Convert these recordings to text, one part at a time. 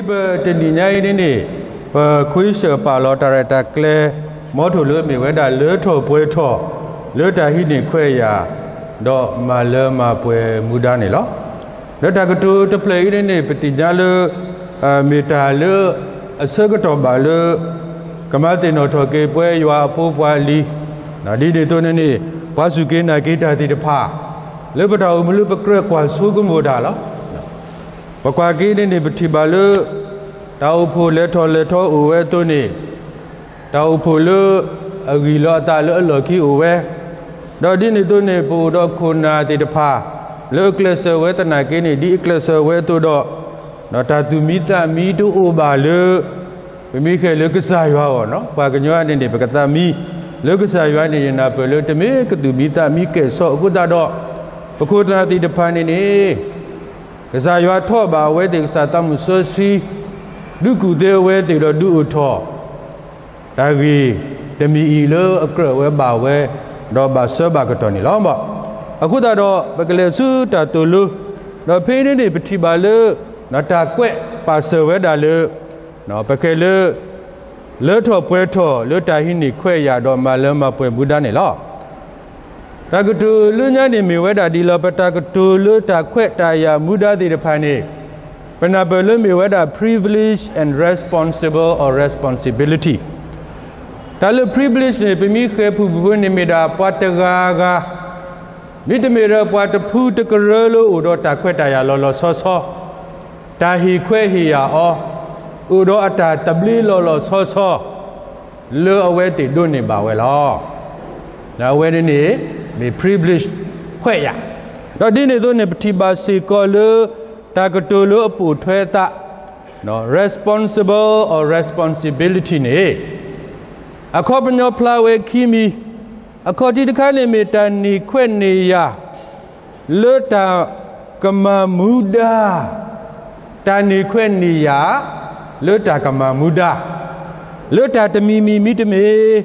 ပတနံၤညါအံၤန့ၣ်န့ၣ် ပခွံဆၢၣ်ပာ်လီၤတၢ်ရဲၣ်တၢ်ကျဲၤ မီထိၣ်လၢအမ့ၢ်ဝဲဒၣ်လၢထီၣ်ပှဲၤထီၣ် လၢတၢ်ဟံးန့ၢ်ခွဲးယာ် ဒီးမၤလၢမၤပှဲၤမူဒါန့ၣ်လီၤ. လၢတၢ်ကတိၤတဖျၢၣ်အံၤန့ၣ်န့ၣ် ပသ့ၣ်ညါလၢ မ့ၢ်တၢ်လၢ အဆၢကတီၢ်ဘၣ်လၢ ကမၤသ့ၣ်နီၣ်ထီၣ်က့ၤပဝဲယွၤအဖိပှၤလံၤ, ဒ်န့ၣ်အသိးန့ၣ်န့ၣ် ပှၤစူၢ်က့ၤနာ်က့ၤတၢ်သ့ၣ်တဖၣ် လၢပတၢ်အိၣ်မူလၢပကြၢးကွၢ်ဆိကမိၣ်တၢ်လီၤ. ပကွၢ်က့ၤန့ၣ်န့ၣ် ပထံၣ်ဘၣ်လၢ တၢ်အိၣ်ဖှိၣ်လဲၤထီၣ်လဲၤထီအိၣ်ဝဲအသိးန့ၣ် တၢ်အိၣ်ဖှိၣ်လၢ အဂံၢ်လီၤအသးလၢအလီၢ်ခံအိၣ်ဝဲ, ဒီးဒ်န့ၣ်အသိးန့ၣ် ပအိၣ်ဒီးခိၣ်နၢ်သ့ၣ်တဖၣ် လၢအကျဲးစၢးဝဲသနာ်က့န့ၣ် ဒ်အကျဲးစၢးဝဲအသိးဒီး တၢ်သူၣ်မံသးမံတအိၣ်ဘၣ်လၢ ပမ့ၢ်ဃဲၤလၢကစၢ်ယွၤအဂီၢ်န့ၣ် ပှၤကညီန့ၣ်န့ၣ် ပကသးမံ လၢကစၢ်ယွၤန့ၣ် ယနၢ်ပၢၢ်လၢတမ့ၢ်ကသူၣ်မံသးမံကဲၣ်ဆိးအဃိသတးဒီး ပခိၣ်နၢ်သ့ၣ်တဖၣ်န့ၣ်န့ၣ် ကစၢ်ယွၤထီၣ်ဘၣ်အဝဲသ့ၣ်ကစၢ်သးမုၢ်စီဆှံ ဒုးကူၣ်သ့အဝဲသ့ၣ်ဒီးဒုးအိၣ်ထီၣ် တၢ်ဂ့ၢ်တမံၤအံၤလၢအကြၢးဝဲဘၣ်ဝဲ ဒီးဘၣ်ဆၢဘၣ်ကတီၢ်န့ၣ်လီၤ. အဃိသတးဒီး ပကလဲၤဆူတၢ်သိၣ်လိ ဒီးဖဲအံၤန့ၣ်န့ၣ် ပထံၣ်ဘၣ်လၢ တၢ်ကွဲးပာ်စၢၤဝဲဒၣ်လၢ ပကဲလၢ လၢထီၣ်ပှဲၤထီၣ်လၢတၢ်ဟံးန့ၢ်ခွဲးယာ်ဒီးမၤလၢမၤပှဲၤမူဒါန့ၣ်လီၤ. တၢ်ကတိၤလၢညါန့ၣ်မ့ၢ်ဝဲဒၣ်ဒ်လီၤ ပတၢ်ကတိၤလၢတၢ်ခွဲးတၢ်ယာ်မူဒါသ့ၣ်တဖၣ်န့ၣ် ပနၢ်ပၢၢ်လၢမ့ၢ်ဝဲဒၣ် privilege and responsible or responsibility တၢ်လၢ privilege န့ၣ် ပမ့ၢ်ဃဲၤဖုၣ်ပူၤန့ၣ်မ့ၢ်ဒၣ်ပှၤတဂၤဂၤ မ့တမ့ၢ်ဒီးပှၤတဖုတကရၢလၢအိၣ်ဒီးတၢ်ခွဲးတၢ်ယာ်လီၤလီၤဆီဆီ တၢ်ဟ့ၣ်ခွဲးဟ့ၣ်ယာ်အီၤ အိၣ်ဒီးအတၢ်သဘျ့လီၤလီၤဆီဆီ လၢအဝဲသ့ၣ်ဒိးန့ၢ်ဘၣ်ဝဲလီၤ. အဝဲန့ၣ်န့ၣ် မ့ၢ် privilege ခွဲးယာ်, ဒီးဒ်န့ၣ်အသိးန့ၣ် ပထံၣ်ဘၣ်စ့ၢ်ကီးလၢ တၢ်ကတိၤလၢအပိာ်ထွဲအသး responsible or responsibility န့ၣ် အခီပညီဖျါဝဲခံမံၤ, အခီၣ်ထံးတခါန့ၣ်မ့ၢ်တၢ်န့ၢ်ခွဲးန့ၢ်ယာ် လၢတၢ်ကမၤမူဒါ, တၢ်န့ၢ်ခွဲးန့ၢ်ယာ် လၢတၢ်ကမၤမူဒါ, လၢတၢ်တမံၤမံၤမ့တမ့ၢ်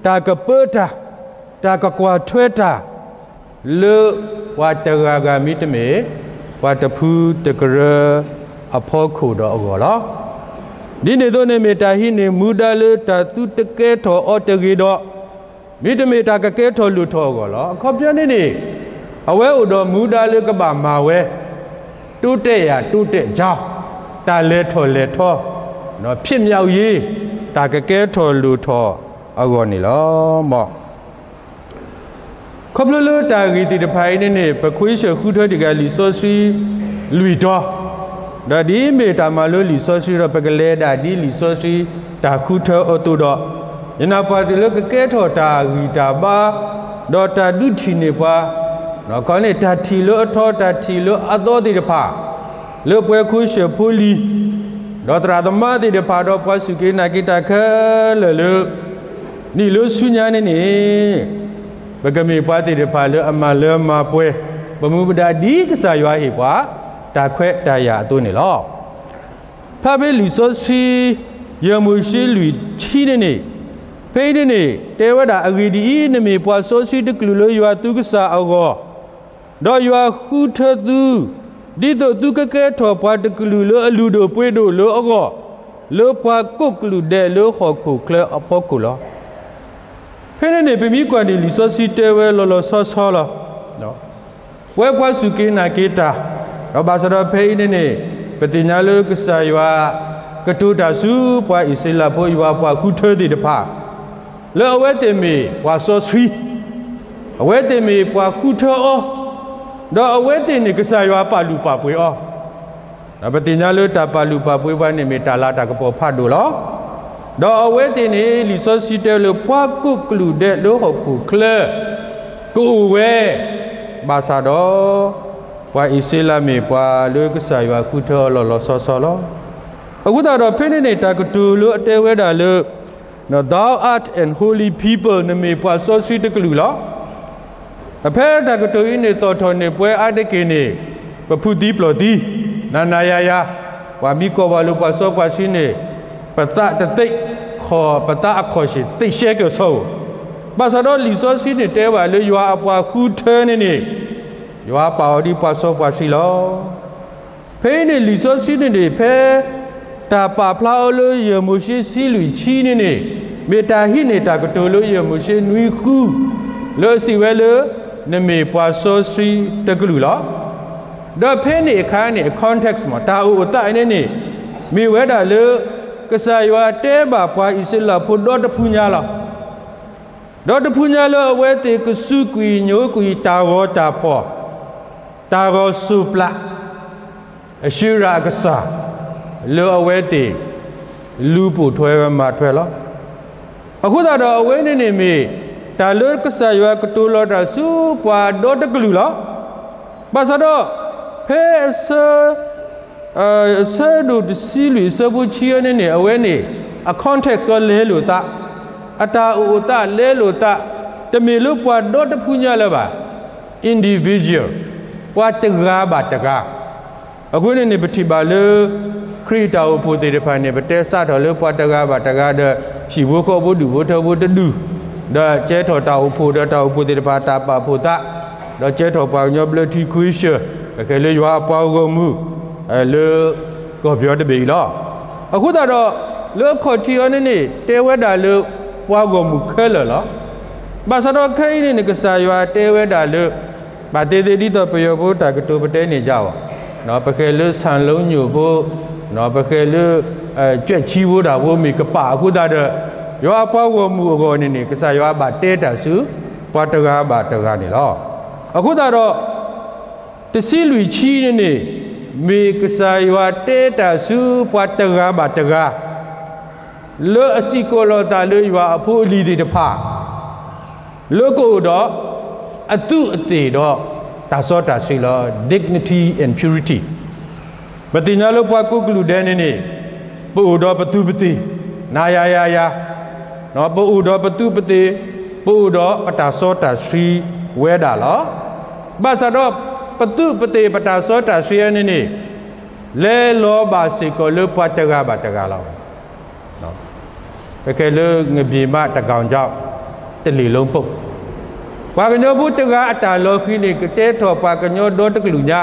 တၢ်ကပၢတၢ်, တၢ်ကကွၢ်ထွဲတၢ် လၢပှၤတဂၤဂၤမ့တမ့ၢ် ပှၤတဖုတကရၢအဖီခိၣ်ဒီးအဂီၢ်လီၤ. ဒ်န့ၣ်အသိးန့ၣ်မ့ၢ်တၢ်ဟံးန့ၢ်မူဒါလၢတၢ်သုတကဲထီၣ်အီၤတဂ့ၤဒီး မ့တမ့ၢ်တၢ်ကကဲထီၣ်လိၣ်ထီၣ်အဂီၢ်လီၤ. အခီပညီန့ၣ်န့ၣ် အဝဲအိၣ်ဒီးမူဒါလၢကဘၣ်မၤဝဲ တိုးတက်ရာတိုးတက်ကြောင်း, တၢ်လဲၤထီၣ်လဲၤထီ, ဖြစ်မြောက်ရေး, တၢ်ကကဲထီၣ်လိၣ်ထီၣ်အဂီၢ်န့ၣ်လီၤ. ခီဖျိလၢတၢ်ဂ့ၢ်သ့ၣ်တဖၣ်အံၤန့ၣ်န့ၣ် ပခွံဆၢၣ်ဃုထၢတ့ၢ်က့ၤလံာ်စီဆှံလွံၢ်တီၤ, ဒီးဒ်မ့ၢ်တၢ်မၤလိလံာ်စီဆှံဒီး ပကလဲၤဒၣ်ဒ်လံာ်စီဆှံတၢ်ဃုထၢအသိးဒီး ယနာ်ပှၤတ့ၢ်လၢကကဲထီၣ်တၢ်ဂံၢ်တၢ်ဘါ, ဒီးတၢ်ဒုးထံၣ်န့ၢ်ပှၤ, ခီန့ၣ်တၢ်ထံၣ်လၢအထီတၢ်ထံၣ်လၢအသီသ့ၣ်တဖၣ်, လၢပှၤခွံဆၢၣ်ဖိလံၤ, ဒီးသရၣ်သမါသ့ၣ်တဖၣ်ဒီးပှၤစူၢ်က့ၤနာ်က့ၤတၢ်ခဲလၢာ်လၢ နံၣ်လၢဆူညါန့ၣ်န့ၣ် ပကမ့ၢ်ပှၤသ့ၣ်တဖၣ်လၢအမၤလၢမၤပှဲၤ ပမူပဒါဒ်ကစၢ်ယွၤဟ့ၣ်ပှၤ တၢ်ခွဲးတၢ်ယာ်အသိးန့ၣ်လီၤ. ဖဲလံာ်စီဆှံ ယဲၢ်မိၤၡ့လွံၢ်ဆံန့ၣ်န့ၣ်, ဖဲအံၤန့ၣ်န့ၣ် တဲဝဲဒၣ်အဂ့ၢ်ဒ်အံၤ, နမ့ၢ်ပှၤစီဆှံတကလုာ်လၢယွၤသုကစၢ်အဂီၢ်, ဒီးယွၤဃုထၢသု, ဒ်သိးသုကကဲထီၣ်ပှၤတကလုာ်လၢအလုၢ်ဒိၣ်ပှ့ၤဒိၣ်လၢအဂီၢ်, လၢပှၤကိးကလုာ်ဒဲးလၢဟီၣ်ခိၣ်ချၢအဖီခိၣ်လီၤ. ဖဲန့ၣ်န့ၣ် ပမ့ၢ်ကွၢ်န့ၣ် လံာ်စီဆှံတဲဝဲလီၤလီၤဆီဆီလီၤ. ပဝဲပှၤစူၢ်က့ၤနာ်က့ၤတၢ်, ဒီးဘၣ်ဆၣ်ဒီးဖဲအံၤန့ၣ်န့ၣ် ပသ့ၣ်ညါလၢကစၢ်ယွၤ ကတိၤတၢ်ဆူပှၤအံၣ်စရ့လးဖိယွၤပှၤဃုထၢသ့ၣ်တဖၣ်, လၢအဝဲသ့ၣ်မ့ၢ်ပှၤစီဆှံ, အဝဲသ့ၣ်မ့ၢ်ပှၤဃုထၢအီၤ, ဒီးအဝဲသ့ၣ်န့ၣ် ကစၢ်ယွၤပာ်လုၢ်ပာ်ပှ့ၤအီၤ ဒီးပသ့ၣ်ညါလၢတၢ်ပာ်လုၢ်ပာ်ပှ့ၤပှၤန့ၣ်မ့ၢ်တၢ်လၤတၢ်ကပီၤဖးဒိၣ်လီၤ. ဒီးအဝဲသ့ၣ်န့ၣ် လံာ်စီဆှံတဲလၢပှၤကိးကလုာ်ဒဲးလၢဟီၣ်ခိၣ်ချၢ ကအိၣ်ဝဲ, ဘၣ်ဆၣ်ဒီး ပှၤအံၣ်စရ့လးမ့ၢ်ပှၤလၢကစၢ်ယွၤဃုထၢအီၤလီၤလီၤဆီဆီလီၤ. အဃိသတးဒီးဖဲန့ၣ်န့ၣ် တၢ်ကတိၤလၢအတဲဝဲဒၣ်လၢ Thou art an holy people နမ့ၢ်ပှၤစီဆှံတကလုာ်လီၤ. ဖဲတၢ်ကတိၤအံၤန့ၣ်သီၣ်ထီၣ်န့ၢ်ပှၤအါတက့ၢ်န့ၣ် ပဖုးသံပျီၢ်သံ, နၤနၤယၤယၤ, ပှၤမ့ၢ်ကိးဘၣ်လိာ်ပှၤစီပှၤဆှံန့ၣ် ပသးတသ့ၣ်ခီၣ် ပသးအခီၣ်ဆ့ၣ်သ့ၣ်ရှဲကၢၢ်ဆီဧိၤ, ဘၣ်ဆၣ်ဒီးလံာ်စီဆှံန့ၣ်တဲဘၣ်လၢယွၤအပှၤဃုထၢန့ၣ်န့ၣ် ယွၤပာ်အီၤဒ်ပှၤစီပှၤဆှံလီၤ. ဖဲအံၤန့ၣ်လံာ်စီဆှံန့ၣ်န့ၣ် ဖဲ တၢ်ပာ်ဖျါအီၤလၢယဲၢ်မိၤၡ့ဆံလွံၢ်ဆံန့ၣ်န့ၣ်, မ့ၢ်တၢ်ဟံးန့ၢ်တၢ်ကတိၤလၢယဲၢ်မိၤၡ့နွံဃု, လၢအစံးဝဲလၢ နမ့ၢ်ပှၤစီဆှံတကလုာ်လီၤ. ဒီးဖဲန့ၣ်အခါန့ၣ် အ context မ့ၢ် တၢ်အိၣ်အသးန့ၣ်န့ၣ်, မ့ၢ်ဝဲဒၣ်လၢ ကစၢ်ယွၤတဲဘၣ်ပှၤအံၣ်စရ့လးဖိဒီတဖုညါလီၤ. ဒီတဖုညါလၢအဝဲသ့ၣ်ကစူးကွံာ်ညိကွံာ်တၢ်ဂီၤတၢ်ဖီၣ်, တၢ်ဂီၤစိးပျး, အၡူရၤအကစၢ်, လၢအဝဲသ့ၣ် လူၤပိာ်ထွဲဝဲမၤထွဲလီၤ. အဃိသတးဒီးအဝဲန့ၣ်န့ၣ်မ့ၢ် တၢ်လၢကစၢ်ယွၤကတိၤလီၤတၢ်ဆူပှၤဒီတကလုာ်လီၤ. ဘၣ်ဆၣ်ဒီး ဖဲအဆၢ အဆၢဒိၣ်တဆံလွံၢ်အဆၢဖိဆံအံၤန့ၣ်န့ၣ် အဝဲန့ၣ် အ context ကီးလဲလိာ်သး, အတၢ်အိၣ်အသးလဲလိာ်သး, တမ့ၢ်လၢပှၤဒီတဖုညါလၢၤဘၣ်, individual, ပှၤတဂၤဘၣ်တဂၤ. အဃိန့ၣ်န့ၣ် ပထံၣ်ဘၣ်လၢ ခရံာ်တၢ်အိၣ်ဖှိၣ်သ့ၣ်တဖၣ်န့ၣ် ပတဲစးထီၣ်လၢပှၤတဂၤဘၣ်တဂၤဒီး ဟံၣ်ဖိဃီဖိဒူၣ်ဖိထၢဖိတဒူၣ်, ဒီးကဲထီၣ်တၢ်အိၣ်ဖှိၣ်ဒီးတၢ်အိၣ်ဖှိၣ်သ့ၣ်တဖၣ်တၢ်ပာ်ဖှိၣ်သး, ဒီးကဲထီၣ်ပှၤကညီဘျၢထံခဝ့ၡၢၣ်, ပကဲလၢယွၤအပှၤဂီၢ်မုၢ် လၢကီၢ်ပယီၤတဘ့ၣ်အံၤလီၤ. အဃိသတးဒီး လၢအခီၣ်ထံးအံၤန့ၣ်န့ၣ် တဲဝဲဒၣ်လၢပှၤဂီၢ်မုၢ်ခဲလၢာ်လီၤ. ဘၣ်ဆၣ်ဒီးခဲအံၤန့ၣ်န့ၣ် ကစၢ်ယွၤတဲဝဲဒၣ်လၢ ဘၣ်သ့ၣ်သ့ၣ်ဒ်သိးပယီၤဖိတၢ်ကတိၤပတဲန့ၣ်ယါအီၤ, ပကဲလၢဆၣ်လိညိၣ်ဖိ, ပကဲလၢ ကၠွဲၣ်ဆံဖိတၢ်ဖိမ့ၢ်ကပာ်အဃိသတးဒီး ယွၤအပှၤဂီၢ်မုၢ်အဂီၢ်န့ၣ်န့ၣ် ကစၢ်ယွၤဘၣ်တဲတၢ်ဆူ ပှၤတဂၤဘၣ်တဂၤန့ၣ်လီၤ. အဃိသတးဒီး တဆံလွံၢ်ဆံန့ၣ်န့ၣ် မ့ၢ်ကစၢ်ယွၤတဲတၢ်ဆူပှၤတဂၤဘၣ်တဂၤ လၢအစံးကီးလီၤသးလၢယွၤအဖိအလံၤသ့ၣ်တဖၣ် လၢကအိၣ်ဒီး အသူးအသ့ၣ်ဒီးတၢ်စီတၢ်ဆှံလီၤ, dignity and purity. ပသ့ၣ်ညါလၢပှၤကိးကလုာ်ဒဲးန့ၣ်န့ၣ် ပအိၣ်ဒီးပသူးပသ့ၣ် နၤယၤယၤယၤ, ပအိၣ်ဒီးပသူးပသ့ၣ်, ပအိၣ်ဒီးပတၢ်စီတၢ်ဆှံဝဲဒၣ်လီၤ. ဘၣ်ဆၣ်ဒီး ပသူးပသ့ၣ်ပတၢ်စီတၢ်ဆှံအံၤန့ၣ်န့ၣ် လဲၤလီၤဘၣ်စ့ၢ်ကီးလၢပှၤတဂၤဘၣ်တဂၤလီၤ. ပကဲလၢ ငဘျ့မးတကောင်ကြောင့် တလ့ၢ်လုံးပုပ် ပှၤကညီဖိတဂၤအတၢ်လီၤဃံၤန့ၣ် ကတဲထီၣ်ပှၤကညီဒီတကလုာ်ညါ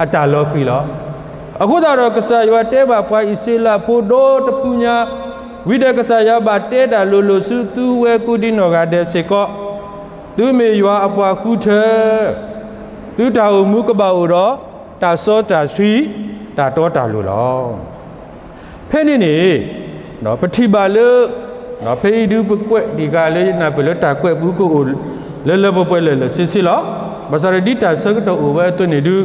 အတၢ်လီၤဃံၤလီၤ. အဃိသတးဒီး ကစၢ်ယွၤတဲဘၣ်ပှၤအံၣ်စရ့လးဖိဒီတဖုညါ, ဝံၤဒီးကစၢ်ယွၤဘၣ်တဲတၢ်လိၤလိၤဆူသုဝဲကိးဒံနီၢ်ဂၤဒဲးစ့ၢ်ကီး, သုမ့ၢ်ယွၤအပှၤဃုထၢ သုတၢ်အိၣ်မူကဘၣ်အိၣ်ဒီး တၢ်စီတၢ်ဆှံ တၢ်တီတၢ်လိၤလီၤ. ဖဲန့ၣ်န့ၣ် ပထံၣ်ဘၣ်လၢ ဖဲအံၤဒုပကွဲးဒံးဃာ်လၢယနၢ်ပၢၢ်လၢတၢ်ကွဲးပူၤကအိၣ် လၢလၢပှဲၤပှဲၤလၢာ်လၢာ်ဆ့ဆ့လီၤ. ဘၣ်ဆၣ်ဒီးဒ်တၢ်ဆၢကတီၢ်အိၣ်ဝဲအသိးန့ၣ်ဒု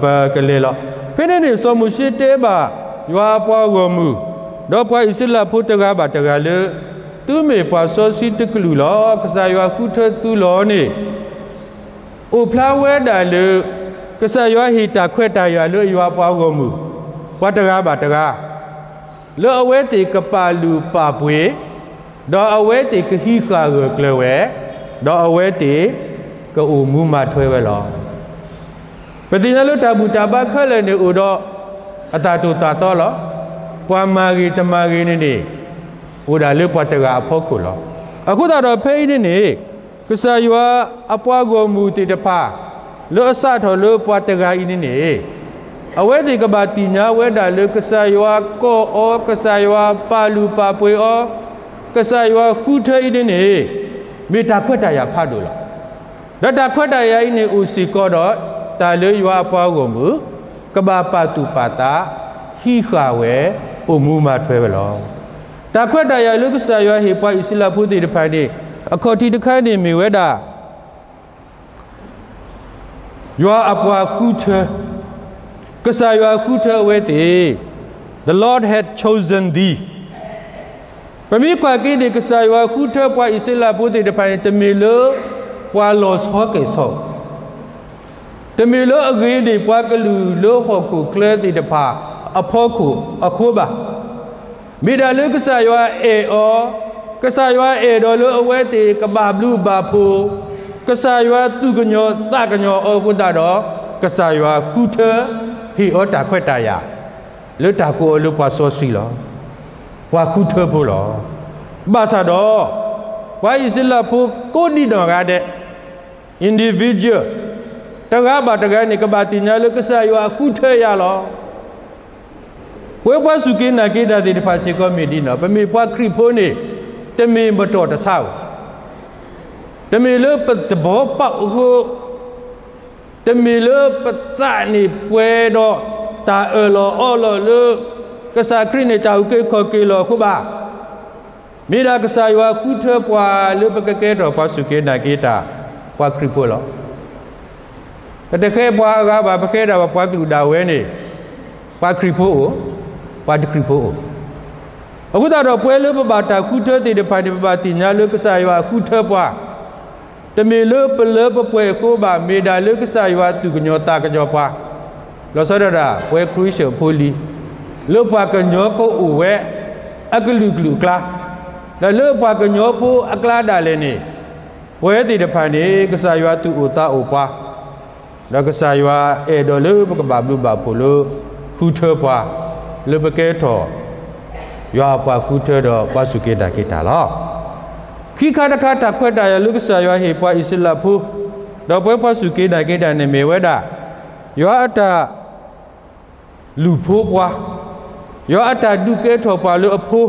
ပကလဲၤလီၤ. ဖဲန့ၣ်န့ၣ် စီၤမိၤၡ့တဲဘၣ် ယွၤအပှၤဂီၢ်မုၢ် ဒီးပှၤအံၣ်စရ့လးဖိတဂၤဘၣ်တဂၤလၢ သုမ့ၢ်ပှၤစီဆှံတကလုာ်လီၤ. ကစၢ်ယွၤဃုထၢသုလီၤန့ၣ် အိၣ်ဖျါဝဲဒၣ်လၢ ကစၢ်ယွၤဟ့ၣ်တၢ်ခွဲးတၢ်ယာ်လၢယွၤအပှၤဂီၢ်မုၢ် ပှၤတဂၤဘၣ်တဂၤ လၢအဝဲသ့ၣ်ကပာ်လုၢ်ပာ်ပှ့ၤ ဒီးအဝဲသ့ၣ်ကဟံးဃာ်ဂၢၢ်ကျၢၤဝဲ, ဒီးအဝဲသ့ၣ်ကအိၣ်မူမၤထွဲဝဲလီၤ. ပသ့ၣ်ညါလၢတၢ်ဘူၣ်တၢ်ဘါခဲလၢာ်န့ၣ်အိၣ်ဒီး အတၢ်သိၣ်တၢ်သီလီၤ. ပှၤမၤဂ့ၤတမၤဂ့ၤန့ၣ်န့ၣ် အိၣ်ဒၣ်လၢပှၤတဂၤအဖီခိၣ်လီၤ. အဃိသတးဒီးဖဲအံၤန့ၣ်န့ၣ် ကစၢ်ယွၤအပှၤဂီၢ်မုၢ်သ့ၣ်တဖၣ် လၢအစးထီၣ်လၢပှၤတဂၤအံၤန့ၣ်န့ၣ် အဝဲသ့ၣ်ကဘၣ်သ့ၣ်ညါဝဲဒၣ်လၢကစၢ်ယွၤကိးအီၤ, ကစၢ်ယွၤပာ်လုၢ်ပာ်ပှ့ၤအီၤ, ကစၢ်ယွၤဃုထၢအံၤန့ၣ်န့ၣ် မ့ၢ်တၢ်ခွဲးတၢ်ယာ်ဖးဒိၣ်လီၤ. ဒီးတၢ်ခွဲးတၢ်ယာ်အံၤန့ၣ်အိၣ်စ့ၢ်ကီးဒီး တၢ်လၢယွၤအပှၤဂီၢ်မုၢ် ကဘၣ်ပာ်သူၣ်ပာ်သး ဟံးဃာ်ဝဲ အိၣ်မူမၤထွဲဝဲလီၤ. တၢ်ခွဲးတၢ်ယာ်လၢကစၢ်ယွၤဟ့ၣ်ပှၤအံၣ်စရ့လးဖိသ့ၣ်တဖၣ်န့ၣ် အခီၣ်ထံးတခါန့ၣ်မ့ၢ်ဝဲဒၣ် ယွၤအပှၤဃုထၢ, ကစၢ်ယွၤဃုထၢအဝဲသ့ၣ်, The Lord hath chosen thee. ပမ့ၢ်ကွၢ်က့ၤန့ၣ် ကစၢ်ယွၤဃုထၢပှၤအံၣ်စရ့လးဖိသ့ၣ်တဖၣ်န့ၣ် တမ့ၢ်လၢ ပှၤလီၤဆီကဲၣ်ဆိး တမ့ၢ်လၢအဂ့ၤန့ၢ်ပှၤကလုာ်လၢဟီၣ်ခိၣ်ချၢသ့ၣ်တဖၣ်အဖီခိၣ်အဃိဘၣ်. မ့ၢ်ဒၣ်လၢကစၢ်ယွၤအဲၣ်အီၤ, ကစၢ်ယွၤအဲၣ်ဒိးလၢအဝဲသ့ၣ်ကဘၣ်ဘျုးဘၣ်ဖှိၣ်, ကစၢ်ယွၤသူၣ်ကညီၤသးကညီၤအီၤအဃိသတးဒီး ကစၢ်ယွၤဃုထၢ ဟ့ၣ်အီၤတၢ်ခွဲးတၢ်ယာ် လၢတၢ်ကိးအီၤလၢပှၤစီဆှံလီၤ. ပှၤဃုထၢဖိလီၤ. ဘၣ်ဆၣ်ဒီး ပှၤအံၣ်စရ့လးဖိကိးဒံနီၢ်ဂၤဒဲး individual တဂၤဘၣ်တဂၤန့ၣ် ကဘၣ်သ့ၣ်ညါလၢကစၢ်ယွၤဃုထၢယၤလီၤ. ပဝဲပှၤစူၢ်က့ၤနာ်က့ၤတၢ်သ့ၣ်တဖၣ်စ့ၢ်ကီးမ့ၢ်ဒ်န့ၣ်, ပမ့ၢ်ပှၤခရံာ်ဖိန့ၣ် တမ့ၢ်မတီၢ်တဆါဧိၤ, တမ့ၢ်လၢပတဘီပာ်အဃိ, တမ့ၢ်လၢပသးန့ၣ်ပှဲၤဒီးတၢ်အၢၣ်လီၤအီလီၤလၢ ကစၢ်ခရံာ်န့ၣ်တၢ်အုၣ်က့ၤခီၣ်က့ၤလီၤအဃိဘၣ်. မ့ၢ်ဒၣ်ကစၢ်ယွၤဃုထၢပှၤလၢပကကဲထီၣ်ပှၤစူၢ်က့ၤနာ်က့ၤတၢ် ပှၤခရံာ်ဖိလီၤ. ပတဃဲပှၤအဂၤဘၣ်, ပဃဲဒၣ်ပှၤကလုာ်ဒၣ်ဝဲန့ၣ် ပှၤခရံာ်ဖိအိၣ်, ပှၤတခရံာ်ဖိအိၣ်. အဃိသတးဒီး ပဝဲလၢပဘၣ်တၢ်ဃုထၢသ့ၣ်တဖၣ်န့ၣ် ပဘၣ်သ့ၣ်ညါလၢကစၢ်ယွၤဃုထၢပှၤ တမ့ၢ်လၢပလၢပပှဲၤအဃိဘၣ်, မ့ၢ်ဒၣ်လၢကစၢ်ယွၤသူၣ်ကညီၤသးကညီၤပှၤ, လီၤဆီဒၣ်တၢ် ပဝဲခရံာ်ဖိအဖိအလံၤ, လၢပှၤကညီဖိအိၣ်ဝဲအကလုာ်ကလုာ်အကျါ, ဒီးလၢပှၤကညီဖိအကျါဒၣ်လဲာ်န့ၣ်, ပဝဲသ့ၣ်တဖၣ်န့ၣ် ကစၢ်ယွၤသူၣ်အိၣ်သးအိၣ်ပှၤ, ဒီးကစၢ်ယွၤအဲၣ်ဒိးလၢပကဘၣ်ဘျုးဘၣ်ဖှိၣ်လၢ ဃုထၢပှၤ လၢပကဲထီၣ် ယွၤအပှၤဃုထၢဒီးပှၤစူၢ်က့ၤနာ်က့ၤတၢ်လီၤ. ခံခါတခါ တၢ်ခွဲးတၢ်ယာ်လၢကစၢ်ယွၤဟ့ၣ်ပှၤအံၣ်စရ့လးဖိ ဒီးပဝဲပှၤစူၢ်က့ၤနာ်က့ၤတၢ်န့ၣ်မ့ၢ်ဝဲဒၣ် ယွၤအတၢ်လူၢ်ဖိပှၤ, ယွၤအတၢ်ဒုးကဲထီၣ်ပှၤလၢအဖိ,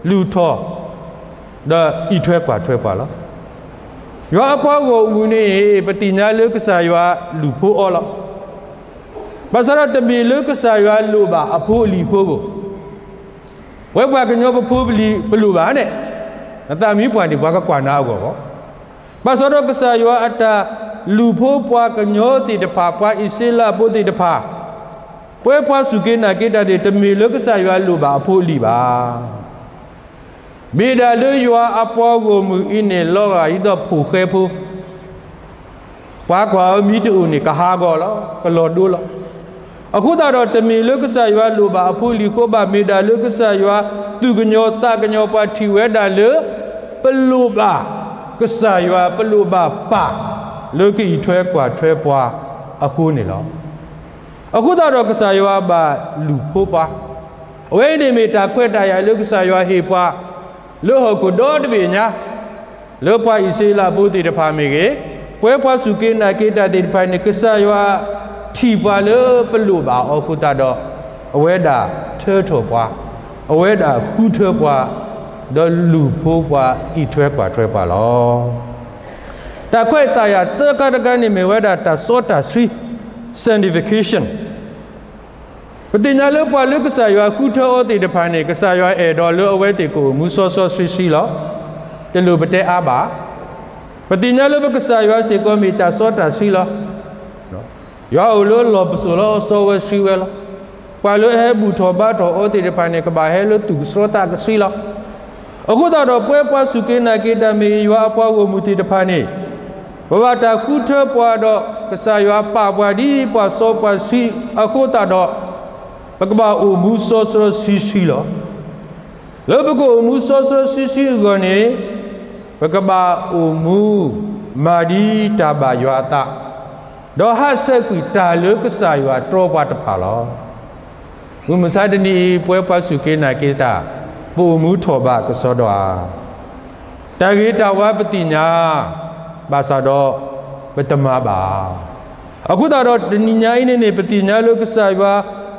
လုၢ်ထီၣ်, ဒီးအံးထွဲကွၢ်ထွဲပှၤလီၤ. ယွၤအပှၤဂီၢ်မုၢ်န့ၣ် ပသ့ၣ်ညါလၢကစၢ်ယွၤလူၢ်ဖိအီၤလီၤ. ဘၣ်ဆၣ်ဒီးတမ့ၢ်လၢကစၢ်ယွၤလိၣ်ဘၣ်အဖိအလံၤအဃိ, ပဝဲပှၤကညီပဖိပလံၤ ပလိၣ်ဘၣ်န့ၣ်, နသးမံပှၤန့ၣ် ပှၤကကွၢ်နၤအဂီၢ်လီၤ. ဘၣ်ဆၣ်ဒီးကစၢ်ယွၤအတၢ်လူၢ်ဖိပှၤကညီသ့ၣ်တဖၣ်, ပှၤအံၣ်စရ့လးဖိသ့ၣ်တဖၣ်, ပဝဲပှၤစူၢ်က့ၤနာ်က့ၤတၢ်န့ၣ် တမ့ၢ်လၢကစၢ်ယွၤလိၣ်ဘၣ်အဖိအလံၤဘၣ်. မ့ၢ်ဒၣ်လၢယွၤအပှၤဂီၢ်မုၢ်အံၤန့ၣ် လီၤဂာ်ဒ်သိးဖိၣ်ဃဲဖိ, ပှၤကွၢ်အီၤမ့ၢ်တအိၣ်န့ၣ် ကဟးဂီၤလီၤ, ကလီၤဒိလီၤ. အဃိသတးဒီးတမ့ၢ်လၢကစၢ်ယွၤလိၣ်ဘၣ်အဖိအလံၤအဃိဘၣ်, မ့ၢ်ဒၣ်လၢကစၢ်ယွၤသူၣ်ကညီၤသးကညီၤပှၤထံၣ်ဝဲဒၣ်လၢ ပလိၣ်ဘၣ်ကစၢ်ယွၤ, ပလိၣ်ဘၣ်ပၢ် လၢကအံးထွဲကွၢ်ထွဲပှၤအဃိန့ၣ်လီၤ. အဃိသတးဒီးကစၢ်ယွၤဘၣ်လူၢ်ဖိပှၤ, အဝဲအံၤန့ၣ်မ့ၢ်တၢ်ခွဲးတၢ်ယာ်လၢကစၢ်ယွၤဟ့ၣ်ပှၤ လၢဟီၣ်ခိၣ်ဒီတဘ့ၣ်ညါ, လၢပှၤအံၣ်စရ့လးဖိသ့ၣ်တဖၣ်မ့ၢ်ဂ့ၤ, ပဝဲပှၤစူၢ်က့ၤနာ်က့ၤတၢ်သ့ၣ်တဖၣ်န့ၣ် ကစၢ်ယွၤထံၣ်ပှၤလၢပလိၣ်ဘၣ်အီၤအဃိသတးဒီး, အဝဲဒၣ်ထၢထီၣ်ပှၤ, အဝဲဒၣ်ဃုထၢပှၤ, ဒီးလူၢ်ဖိပှၤ အံးထွဲကွၢ်ထွဲပှၤလီၤ. တၢ်ခွဲးတၢ်ယာ်သၢခါတခါန့ၣ် မ့ၢ်ဝဲဒၣ်တၢ်စီတၢ်ဆှံ, sanctification. ပသ့ၣ်ညါလၢပှၤလၢကစၢ်ယွၤဃုထၢအီၤသ့ၣ်တဖၣ်န့ၣ် ကစၢ်ယွၤအဲၣ်ဒိးလၢအဝဲသ့ၣ်ကအိၣ်မူစီစီဆှံဆှံလီၤ. တလိၣ်ပတဲအါဘၣ်. ပသ့ၣ်ညါလၢပကစၢ်ယွၤစ့ၢ်ကီးမ့ၢ်တၢ်စီတၢ်ဆှံလီၤ. ယွၤအိၣ်လၢအလီၢ်ပစိာ်လီၤ, စီဝဲဆှံဝဲလီၤ. ပှၤလၢအဟဲဘူၣ်ထီၣ်ဘါထီၣ်အီၤသ့ၣ်တဖၣ်န့ၣ် ကဘၣ်ဟဲလၢသူၣ်ကဆှီသးကဆှံလီၤ. အဃိသတးဒီး ပဝဲပှၤစူၢ်က့ၤနာ်က့ၤတၢ်မ့ၢ်ဂ့ၤ, ယွၤအပှၤဂီၢ်မုၢ်သ့ၣ်တဖၣ်န့ၣ် ပဘၣ်တၢ်ဃုထၢပှၤဒီး ကစၢ်ယွၤပာ်ပှၤဒ်ပှၤစီပှၤဆှံအဃိသတးဒီး, ပကဘၣ်အိၣ်မူစီစီဆှံဆှံလီၤ. လၢပကအိၣ်မူစီစီဆှံဆှံအဂီၢ်န့ၣ်, ပကဘၣ်အိၣ်မူမၤဒ်တၢ်ဘၣ်ယွၤအသး, ဒီးဟးဆှဲးကွံာ်တၢ်လၢကစၢ်ယွၤတြီပှၤတဖၣ်လီၤ. မုၢ်မဆါတနံၤအံၤ ပဝဲပှၤစူၢ်က့ၤနာ်က့ၤတၢ် ပအိၣ်မူထီၣ်ဘးကစီဒီဧါ. တၢ်ဂ့ၤတၢ်ဝါပသ့ၣ်ညါ, ဘၣ်ဆၣ်ဒီးပတမၤဘၣ်. အဃိသတးဒီးတနံၤညါအံၤန့ၣ်န့ၣ် ပသ့ၣ်ညါလၢကစၢ်ယွၤ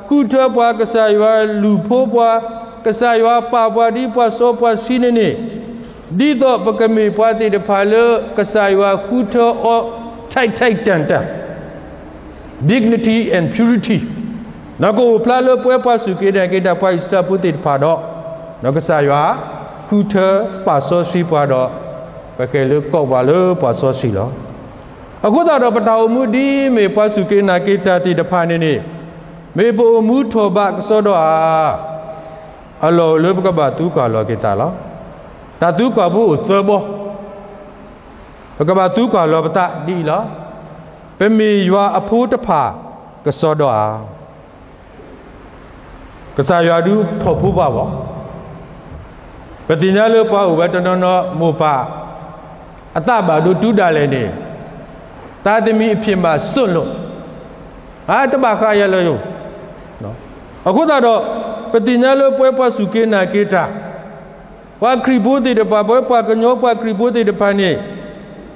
ဃုထၢပှၤ, ကစၢ်ယွၤလူၢ်ဖိပှၤ, ကစၢ်ယွၤပာ်ပှၤဒ်ပှၤစီပှၤဆှံန့ၣ်န့ၣ်, ဒ်သိးပကမ့ၢ်ပှၤသ့ၣ်တဖၣ်လၢကစၢ်ယွၤဃုထၢအီၤ ထိုက်ထိုက်တန်တန် dignity and purity, ဒီးကအိၣ်ဖျါလၢပဝဲပှၤစူၢ်က့ၤနာ်က့ၤတၢ် ပှၤအံၣ်စရ့လးဖိသ့ၣ်တဖၣ်ဒီး, ဒီးကစၢ်ယွၤဃုထၢပာ်စီဆှံပှၤဒီး, ပကဲလၢကိးပှၤလၢပှၤစီဆှံလီၤ. အဃိသတးဒီး ပတၢ်အိၣ်မူဒ်အမ့ၢ်ပှၤစူၢ်က့ၤနာ်က့ၤတၢ်သ့ၣ်တဖၣ်န့ၣ်န့ၣ်, မ့ၢ်ပအိၣ်မူထီၣ်ဘးကစီဒီဧါ. အလီၢ်အိၣ်လၢပကဘၣ်သံကွၢ်လီၤက့ၤသးလီၤ. တၢ်သံကွၢ်ဖိအိၣ်သၢဘီ, ပကဘၣ်သံကွၢ်လီၤပသးဒ်အံၤလီၤ. ပမ့ၢ်ယွၤအဖိတဖၣ်ကစီဒီဧါ. ကစၢ်ယွၤဒုးထီၣ်ဖိပှၤဘၣ်. ပသ့ၣ်ညါလၢပှၤအိၣ်ဝဲတနီၤနီၤ မိၢ်ပၢ်အသးဘၣ်ဒိတုၤဒၣ်လဲာ်န့ၣ်, သားသမီးအဖြစ်မှစွန့်လွှတ်, အတဘၣ်ဃးယၤလၢၤယိာ်. အဃိသတးဒီး, ပသ့ၣ်ညါလၢပဝဲပှၤစူၢ်က့ၤနာ်က့ၤတၢ်, ပှၤခရံာ်ဖိသ့ၣ်တဖၣ်, ပဝဲပှၤကညီပှၤခရံာ်ဖိသ့ၣ်တဖၣ်န့ၣ်,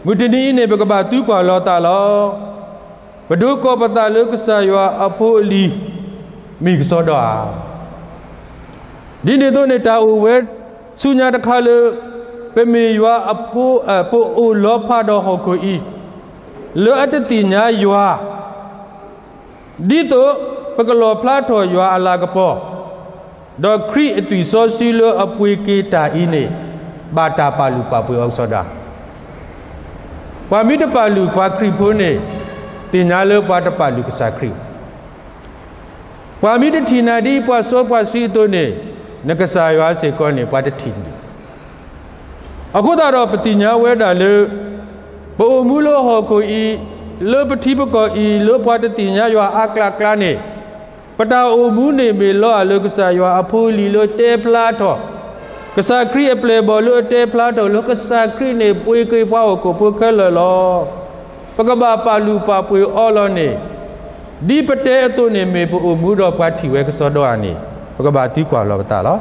မုၢ်တနံၤအံၤန့ၣ် ပကဘၣ်သံကွၢ်လီၤသးလီၤ. ပဒိးကိးပသးလၢကစၢ်ယွၤအဖိအလံၤ မ့ၢ်ကစီဒီဧါ. ဒ်န့ၣ်အသိးန့ၣ် တၢ်အိၣ်ဝဲဆူညါတခါလၢ ပမ့ၢ်ယွၤအဖိ, ပအိၣ်လီၤဖးဒီးဟီၣ်ခိၣ်အံၤ လၢအတသ့ၣ်ညါယွၤ ဒ်သိးပကလီၣ်ဖျါထီၣ်ယွၤအလၤကပီၤ, ဒီးခရံာ်အသွံၣ်စီဆှံလၢအပှ့ၤက့ၤတၢ်အံၤန့ၣ် ဘၣ်တၢ်ပာ်လုၢ်ပာ်ပှ့ၤအီၤကစီဒီ, ပှၤမ့ၢ်တပာ်လုၢ်ပှၤခရံာ်ဖိန့ၣ် သ့ၣ်ညါလၢပှၤတပာ်လုၢ်ကစၢ်ခရံာ် ပှၤမ့ၢ်တထံၣ်နၤဒ်ပှၤစီပှၤဆှံအသိးန့ၣ် နကစၢ်ယွၤစ့ၢ်ကီးန့ၣ် ပှၤတထံၣ်န့ၣ်. အဃိသတးဒီးပသ့ၣ်ညါဝဲဒၣ်လၢ ပအိၣ်မူလၢဟီၣ်ခိၣ်အံၤ, လၢပထံပကီၢ်အံၤ, လၢပှၤတသ့ၣ်ညါယွၤအါကျါကျါန့ၣ်, ပတၢ်အိၣ်မူန့ၣ်မ့ၢ်လီၤဧါလၢကစၢ်ယွၤအဖိအလံၤလၢတဲဖျါထီၣ်, ကစၢ်ခရံာ်အပျဲၢ်အဘီၣ်လၢအတဲဖျါထီၣ် လၢကစၢ်ခရံာ်န့ၣ် ပှ့ၤက့ၤပှၤဟီၣ်ခိၣ်ဖိခဲလၢာ်လီၤ. ပကဘၣ်ပာ်လုၢ်ပာ်ပှ့ၤအီၤလီၤန့ၣ်, ဒ်ပတဲအသိးန့ၣ်မ့ၢ်ပအိၣ်မူဒီးပှၤထံၣ်ဝဲကစီဒီဧါန့ၣ် ပကဘၣ်သံကွၢ်လီၤပသးလီၤ.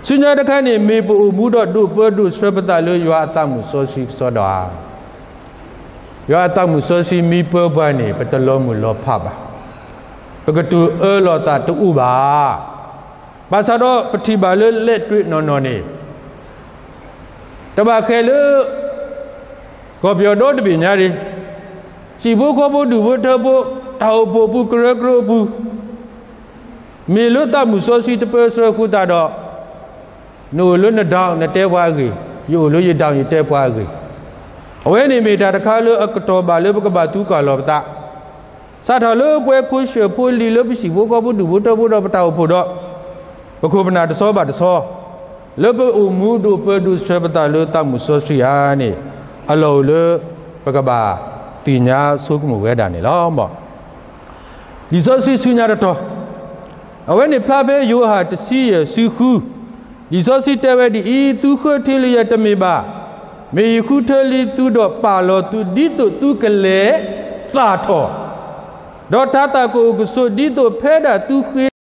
ဆူညါတခါန့ၣ် မ့ၢ်ပအိၣ်မူဒီးဒိးပၢဒိးဆှၢပသးလၢယွၤအသးမုၣ်စီဆှံကစီဒီဧါ. ယွၤအသးမုၣ်စီဆှံမ့ၢ်ပၢပှၤန့ၣ် ပတလီၤမုၢ်လီၤဖးဘၣ်. ပကတိၤအၢလီၤသးတအိၣ်ဘၣ်. ဘၣ်ဆၣ်ဒီးပထံၣ်ဘၣ်လၢလဲၤတွ့နီၢ်နီၢ်န့ၣ် တဘၣ်ဃးလၢ ကီၢ်ပယီၤဒီတဘ့ၣ်ညါဒၣ်, ဟံၣ်ဖိဃီဖိဒူၣ်ဖိထၢဖိ တၢ်အိၣ်ဖှိၣ်ပူၤကရၢကရိအပူၤ, မ့ၢ်လၢသးမုၣ်စီဆှံတပၢဆှၢအဃိသတးဒီး နအိၣ်လၢန down နတဲပှၤအဂ့ၢ်, ယအိၣ်လၢယ down ယတဲပှၤအဂ့ၢ်. အဝဲန့ၣ်မ့ၢ်တၢ်တခါလၢအကတီၢ်ဘၣ်လၢပကဘၣ်သံကွၢ်လီၤပသး စးထီၣ်လၢပဝဲဖိဆၢဖိလံၤလၢပဟံၣ်ဖိဃီဖိဒူၣ်ဖိထၢဖိဒီးပတၢ်အိၣ်ဖှိၣ်ဒီး ပခိၣ်ပနၢ်တဆီဘၣ်တဆီ လၢပအိၣ်မူဒိးပၢဒိးဆှၢပသးလၢသးမုၣ်စီဆှံဧါန့ၣ် အလီၢ်အိၣ်လၢပကဘၣ်သ့ၣ်ညါဆိကမိၣ်ဝဲဒၣ်န့ၣ်လီၤ. လံာ်စီဆှံဆူညါတတီၤ, အဝဲန့ၣ်ဖျါဖဲယိၤဟၣ်တဆံယဲၢ်ဆံဃု, လံာ်စီဆှံတဲဝဲဒ်အံၤ, သုဃၢထံလၢယၤတမ့ၢ်ဘၣ်, မ့ၢ်ယဃုထၢလံသုဒီးပာ်လီၤသုဒ်သိးသုကလဲၤသၣ်ထီၣ်, ဒီးတၤသၣ်ကအိၣ်ကဆိးဒ်သိးဖဲဒၣ်သုဃ့တၢ်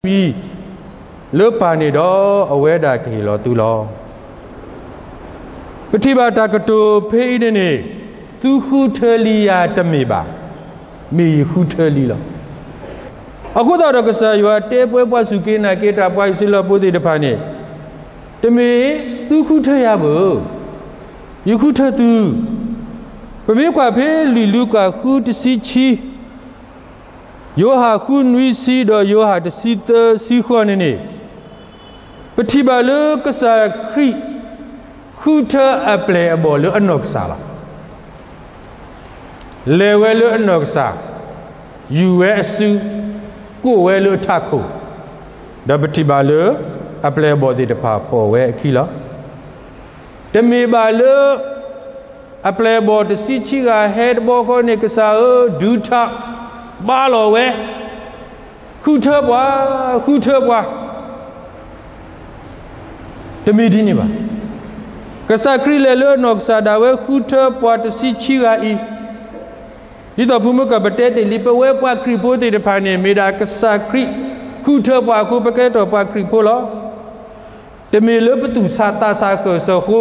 မံၤလၢပၢ်န့ၣ်ဒီး အဝဲဒၣ်ကဟ့ၣ်လီၤသုလီၤ. ပထံၣ်ဘၣ်တၢ်ကတိၤဖဲအံၤန့ၣ်န့ၣ်, သုဃုထၢလံယၤတမ့ၢ်ဘၣ်, မ့ၢ်ယဃုထၢလံလီၤ. အဃိသတးဒီးကစၢ်ယွၤတဲပဝဲပှၤစူၢ်က့ၤနာ်က့ၤတၢ်ပှၤအံၣ်စရ့လးဖိသ့ၣ်တဖၣ်န့ၣ်, တမ့ၢ်သုဃုထၢယၤဘၣ်, ယဃုထၢသု. ပမ့ၢ်ကွၢ်ဖဲလံာ်လူၤကၣ်ဃုတဆံခံ ယိၤဟၣ်ဃုနွံဆံဒီးယိၤဟၣ်တဆံသၢဆံဃိးန့ၣ်န့ၣ်, ပထံၣ်ဘၣ်လၢကစၢ်ခရံာ်ဃုထၢအပျဲၢ်အဘီၣ်လၢအနီၢ်ကစၢ်လီၤ. လဲၤဝဲလၢအနီၢ်ကစၢ်, ယူၤဝဲအစု, ကိးဝဲလၢအထးခိၣ်, ဒီးပထံၣ်ဘၣ်လၢ အပျဲၢ်အဘီၣ်သ့ၣ်တဖၣ်ဖီၣ်ဝဲအခံလီၤ. တမ့ၢ်ဘၣ်လၢ အပျဲၢ်အဘီၣ်တဆံခံဂၤဟဲတဘျီဃီန့ၣ် ကစၢ်ဧၢ, ဒုးထး, ဘါလီၤဝဲ, ဃုထၢပှၤ, ဃုထၢပှၤ, တမ့ၢ်ဒ်န့ၣ်ဘၣ်. ကစၢ်ခရံာ်လဲၤလၢအနီၢ်ကစၢ်ဒၣ်ဝဲဃုထၢပှၤတဆံခံဂၤအံၤ, ဒ်သိးဖုမုၢ်ကပတဲတ့ၢ်လံ ပဝဲပှၤခရံာ်ဖိသ့ၣ်တဖၣ်န့ၣ် မ့ၢ်ဒၣ်ကစၢ်ခရံာ်ဃုထၢပှၤအဃိ ပကဲထီၣ်ပှၤခရံာ်ဖိလီၤ. တမ့ၢ်လၢပသူၣ်ဆးသးဆးဃၢၤစၢဃိ,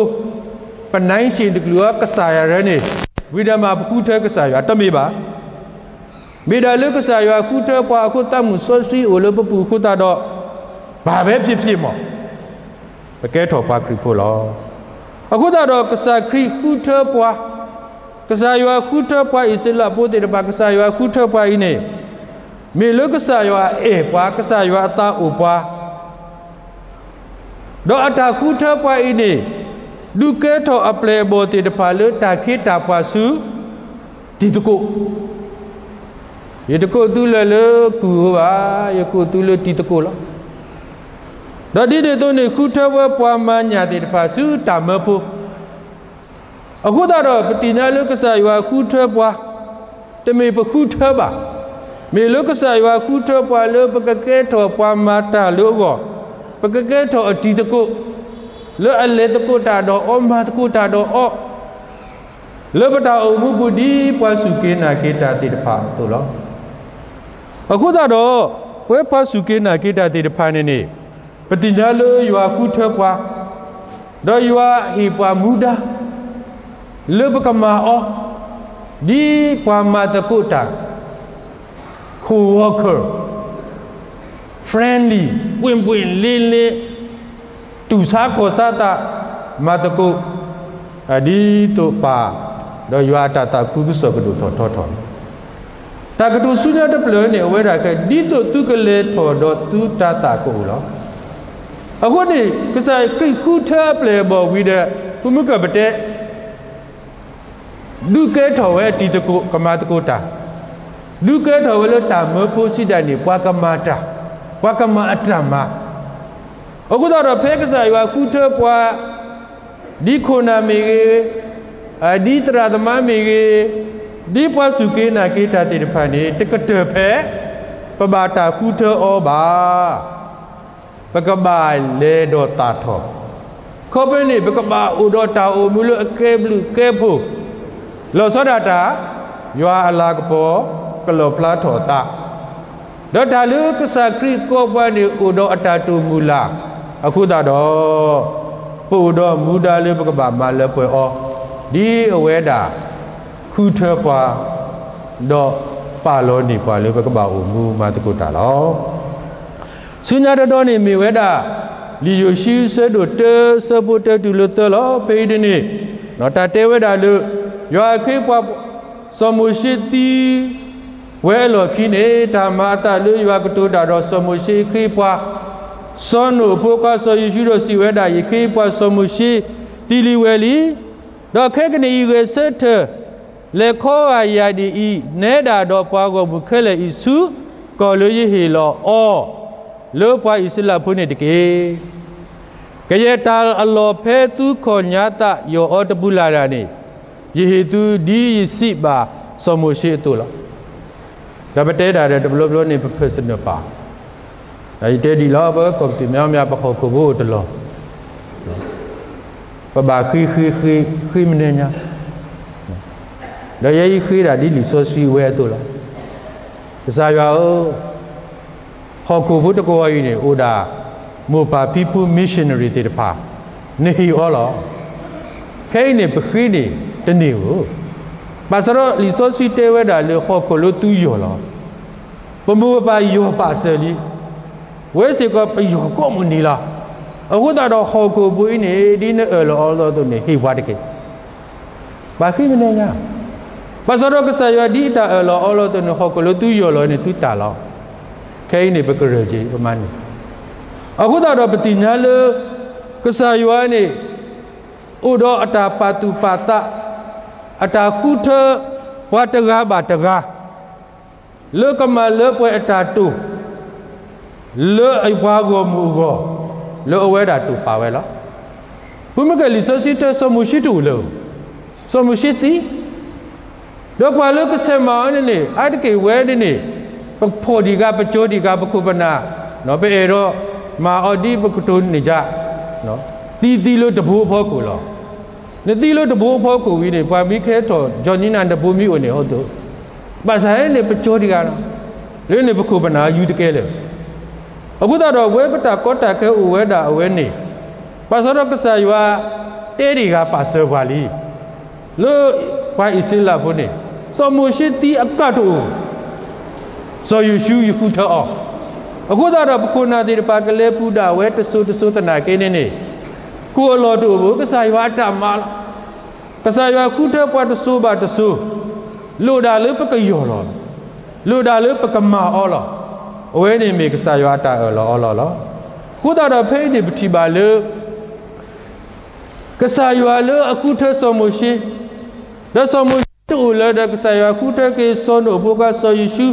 ပနၢ်စ့ၣ်တကလုာ်အီၤကစၢ်ယွၤရဲန့ၣ်, ဝံၤဒီးမ့ၢ်ပဃုထၢကစၢ်ယွၤ တမ့ၢ်ဘၣ်. မ့ၢ်ဒၣ်လၢကစၢ်ယွၤဃုထၢပှၤအဃိ သးမုၣ်စီဆှံအိၣ်လၢပပူၤအဃိသတးဒီး, ဘၣ်ဝဲဖံးဖံးမီၢ်, ပကဲထီၣ်ပှၤခရံာ်ဖိလီၤ. အဃိသတးဒီးကစၢ်ခရံာ်ဃုထၢပှၤ, ကစၢ်ယွၤဃုထၢပှၤအံၣ်စရ့လးဖိသ့ၣ်တဖၣ် ကစၢ်ယွၤဃုထၢပှၤအံၤန့ၣ်, မ့ၢ်လၢကစၢ်ယွၤအဲၣ်ပှၤ ကစၢ်ယွၤအသးအိၣ်ပှၤ ဒီးအတၢ်ဃုထၢပှၤအံၤန့ၣ်, ဒုးကဲထီၣ်အပျဲၢ်အဘီၣ်သ့ၣ်တဖၣ်လၢတၢ်ခ့တၢ်ပှၤဆူ တံၤသကိး, ယတကိးသုလၢာ်လၢကုၢ်ဧိၤဘၣ်, ယကိးသုလၢတံၤသကိးလီၤ. ဒီးဒ်န့ၣ်အသိးန့ၣ် ဃုထၢဝဲပှၤမၤညၣ်သ့ၣ်တဖၣ်ဆူတၢ်မၢဖိ အဃိသတးဒီး ပသ့ၣ်ညါလၢကစၢ်ယွၤဃုထၢပှၤ, တမ့ၢ်ပဃုထၢဘၣ်. မ့ၢ်လၢကစၢ်ယွၤဃုထၢပှၤလၢပကကဲထီၣ်ပှၤမၤတၢ်လၢအဂီၢ်, ပကကဲထီၣ်အတံၤသကိး, လၢအလဲၤသကိးတၢ်ဒီးအီၤ မၤသကိးတၢ်ဒီးအီၤ, လၢပတၢ်အိၣ်မူပူၤဒ်ပှၤစူၢ်က့ၤနာ်က့ၤတၢ်သ့ၣ်တဖၣ်အသိးလီၤ. အဃိသတးဒီး ပဝဲပှၤစူၢ်က့ၤနာ်က့ၤတၢ်သ့ၣ်တဖၣ်န့ၣ်န့ၣ်, ပသ့ၣ်ညါလၢယွၤဃုထၢပှၤ, ဒီးယွၤဟ့ၣ်ပှၤမူဒါ လၢပကမၤအီၤ ဒ်ပှၤမၤသကိးတၢ် co-worker, friendly, ပွင့်ပွင့်လင်းလင်း တူၢ်ဆါခီၣ်ဆါသး မၤသကိး ဒ်သိးပၢ် ဒီးယွၤအတၢ်သးခုကစီၣ်ကဒိၣ်ထီၣ်ထီထီၣ်လီၤ. တၢ်ကတိၤဆူညါတဖျၢၣ်န့ၣ် အဝဲဒၣ်ခဲ ဒ်သိးသုကလဲၤထီၣ်ဒီးသုတၤသၣ်ကအိၣ်လီၤ. အဃိန့ၣ် ကစၢ်ခရံာ်ဃုထၢအပျဲၢ်အဘီၣ်ဝံၤဒီး ပမုၢ်ကၢၢ်ပတဲ ဒုးကဲထီၣ်ဝဲအတံၤသကိး ကမၤသကိးတၢ်, ဒုးကဲထီၣ်ဝဲလၢတၢ်မၢဖိစံးဒၣ်န့ၣ် ပှၤကမၤတၢ်, ပှၤကမၤအတၢ်မၤ. အဃိသတးဒီးဖဲကစၢ်ယွၤဃုထၢပှၤ ဒ်ခိၣ်နၢ်မ့ၢ်ဂ့ၤ, ဒ်သရၣ်သမါမ့ၢ်ဂ့ၤ, ဒ်ပှၤစူၢ်က့ၤနာ်က့ၤတၢ်သ့ၣ်တဖၣ်န့ၣ် တကတၢၢ်ဖဲ ပဘၣ်တၢ်ဃုထၢအီၤဘၣ်. ပကဘၣ်လဲၤဒီးသၣ်ထီၣ်, ခီဖဲန့ၣ် ပကဘၣ်အိၣ်ဒီးတၢ်အိၣ်မူလၢအကဲဘျုးကဲဖှိၣ်, လီၤဆီဒၣ်တၢ် ယွၤအလၤကပီၤ ကလီၣ်ဖျါထီၣ်အသး, ဒီးတၢ်လၢကစၢ်ခရံာ်ကိးပှၤန့ၣ် အိၣ်ဒီးအတၢ်တိာ်မုၢ်လၢ် အဃိသတးဒီး ပအိၣ်ဒီးမူဒါလၢပကဘၣ်မၤလၢပှဲၤအီၤ ဒ်အဝဲဒၣ် ဃုထၢပှၤ ဒီးပာ်လီၤန့ၢ်ပှၤလၢပကဘၣ်အိၣ်မူမၤသကိးတၢ်လီၤ. ဆူညါတဒီန့ၣ်မ့ၢ်ဝဲဒၣ် လံာ်ယိၤၡူ ဆၢဒိၣ်တၢ ဆၢဖိတၢတုၤလၢသၢလီၤ. ဖဲအံၤဒ်န့ၣ် တၢ်တဲဝဲဒၣ်လၢ ယွၤအခ့အပှၤ စီၤမိၤၡ့သံဝဲအလီၢ်ခံန့ၣ် တၢ်မၤအသးလၢယွၤကတိၤတၢ်ဒီးစီၤမိၤၡ့အခ့အပှၤ စီၤနိာ်အဖိခွါစီၤယိၤၡူဒီးစံးဝဲဒၣ်, ယခ့အပှၤစီၤမိၤၡ့သံလံဝဲလံ. ဒီးခဲကနံၣ်အံၤဂဲၤဆၢထၢၣ် လဲၤခီဂာ်ယၤဒ်အံၤ, နဲဒၣ်ဒီးပှၤဂီၢ်မုၢ်ခဲလၢာ်အံၤဆူ ကီၢ်လၢယဟ့ၣ်လီၤအီၤ လၢပှၤအံၣ်စရ့လးဖိန့ၣ်တက့ၢ်. ကယဲၢ်တၢ်အလီၢ်ဖဲသုခီၣ်ညါသးယီၢ်အီၤတပူၤလၢ်လၢ်န့ၣ် ယဟ့ၣ်သုဒ်ယစံးဘၣ်စီၤမိၤၡ့အသိးလီၤ. ဒီးပတဲဒၣ်ဒီးတဘျီဘျီန့ၣ် ပ personal ပာ်, ဒီးယတဲဒ်လီၤ ပကီၢ်ပတံၣ်မ့ၢ်အီၤမ့ၢ် ပဟီၣ်ခိၣ်ဖိအိၣ်တလီၢ်, ပဘၣ်ဃ့ဃ့ဃ့ ဃ့မနုၤညါ, ဒီးယဲယဃ့ဒၣ်ဒ်လံာ်စီဆှံဝဲအသိးလီၤ. ကစၢ်ယွၤဧၢ, ဟီၣ်ခိၣ်ဖိတကဝီၤအံၤန့ၣ် အိၣ်ဒၣ် မိၢ်ပၢ်ဖံဖု missionary သ့ၣ်တဖၣ် နဟ့ၣ်အီၤလီၤ. ခဲအံၤန့ၣ် ပဃ့န့ၣ်တန့ၢ်ဧိၤ, ဘၣ်ဆၣ်ဒီးလံာ်စီဆှံတဲဝဲဒၣ်လၢဟီၣ်ခိၣ်လၢသုယီၢ်လီၤ. ပမိၢ်ပပၢ်ယီၢ်ပာ်စၢၤလံ, ဝဲစ့ၢ်ကီးပယီၢ်ကိးမုၢ်နံၤလီၤ. အဃိသတးဒီးဟီၣ်ခိၣ်ဖိအံၤန့ၣ် ဒ်နအၢၣ်လီၤအီလီၤအသိးန့ၣ် ဟ့ၣ်ပှၤတက့ၢ်. ဘၣ်ဃ့မနုၤညါ, ဘၣ်ဆၣ်ဒီးကစၢ်ယွၤဒ်အတၢ်အၢၣ်လီၤအီလီၤအသိးန့ၣ် ဟီၣ်ခိၣ်လၢသုယီၢ်လီၤန့ၣ် သုတၢ်လီၤ. ခဲအံၤန့ၣ် ပကရၢၢ်က့ၤ ပမၤန့ၣ်, အဃိသတးဒီးပသ့ၣ်ညါလၢ ကစၢ်ယွၤန့ၣ် အိၣ်ဒီးအတၢ်ပာ်သူၣ်ပာ်သး, အတၢ်ဃုထၢ ပှၤတဂၤဘၣ်တဂၤ လၢကမၤလၢပှဲၤအတၢ်တိာ် လၢအပှၤဂီၢ်မုၢ်အဂီၢ် လၢအဝဲဒၣ်တိာ်ပာ်ဝဲလီၤ. ပမ့ၢ်က့ၤလံာ်စီဆှံတဲ စီၤမိၤၡ့တအိၣ်လၢၤ, စီၤမိၤၡ့သံ, ဒီးပှၤလၢကဆဲးမၤအီၤန့ၣ်န့ၣ် အါတက့ၢ်ဝဲဒ်န့ၣ် ပဖှီၣ်ဒံးဂၤ ပကၠီဒံးဂၤ ပခိၣ်ပနၢ်, ပအဲၣ်ဒိးမၤအီၤဒ်ပကတိၤန့ၣ်ယါ, သံသံလၢတဘိအဖီခိၣ်လီၤ. နသံလၢတဘိအဖီခိၣ်ဝံၤန့ၣ် ပှၤမ့ၢ်ကဟဲထီၣ် ကၠီနံနၤတဘိမ့ၢ်အိၣ်န့ၣ် အသိး, ဘၣ်ဆၣ်န့ၣ် ပကၠီဒံးဂၤလီၤ. လၢန့ၣ်ပခိၣ်ပနၢ်ယူၤတကဲလၢၤ. အဃိသတးဒီး ဝဲပတၢ်ကီတၢ်ခဲအိၣ်ဝဲဒၣ်အဝဲန့ၣ်, ဘၣ်ဆၣ်ဒီးကစၢ်ယွၤတဲဒံးဂၤပာ်စၢၤပှၤလံ လၢပှၤအံၣ်စရ့လးဖိန့ၣ်, စီၤမိၤၡ့သံအကါတအိၣ်, စီၤယိၤၡူဃုထၢအီၤ. အဃိသတးဒီး ပခိၣ်နၢ်သ့ၣ်တဖၣ်ကလဲၤပူၤဒၣ်ဝဲတစိၤတစိၤသနာ်က့န့ၣ်န့ၣ်, ကိၣ်အလီၢ်တအိၣ်ဘၣ် ကစၢ်ယွၤအတၢ်မၤလီၤ. ကစၢ်ယွၤဃုထၢပှၤတစိၤဘၣ်တစိၤ, လိၣ်ဒၣ်လၢပကယီၢ်လီၤ, လိၣ်ဒၣ်လၢပကမၤအီၤလီၤ. အဝဲန့ၣ်မ့ၢ်ကစၢ်ယွၤအတၢ်အၢၣ်လီၤအီလီၤလီၤ. အဃိသတးဒီးဖဲအံၤန့ၣ် ပထံၣ်ဘၣ်လၢ ကစၢ်ယွၤလၢအဃုထၢစီၤမိၤၡ့, ဒီးစီၤမိၤၡ့တအိၣ်လၢၤဒီး ကစၢ်ယွၤဃုထၢက့ၤစီၤနိာ်အဖိခွါစီၤယိၤၡူ,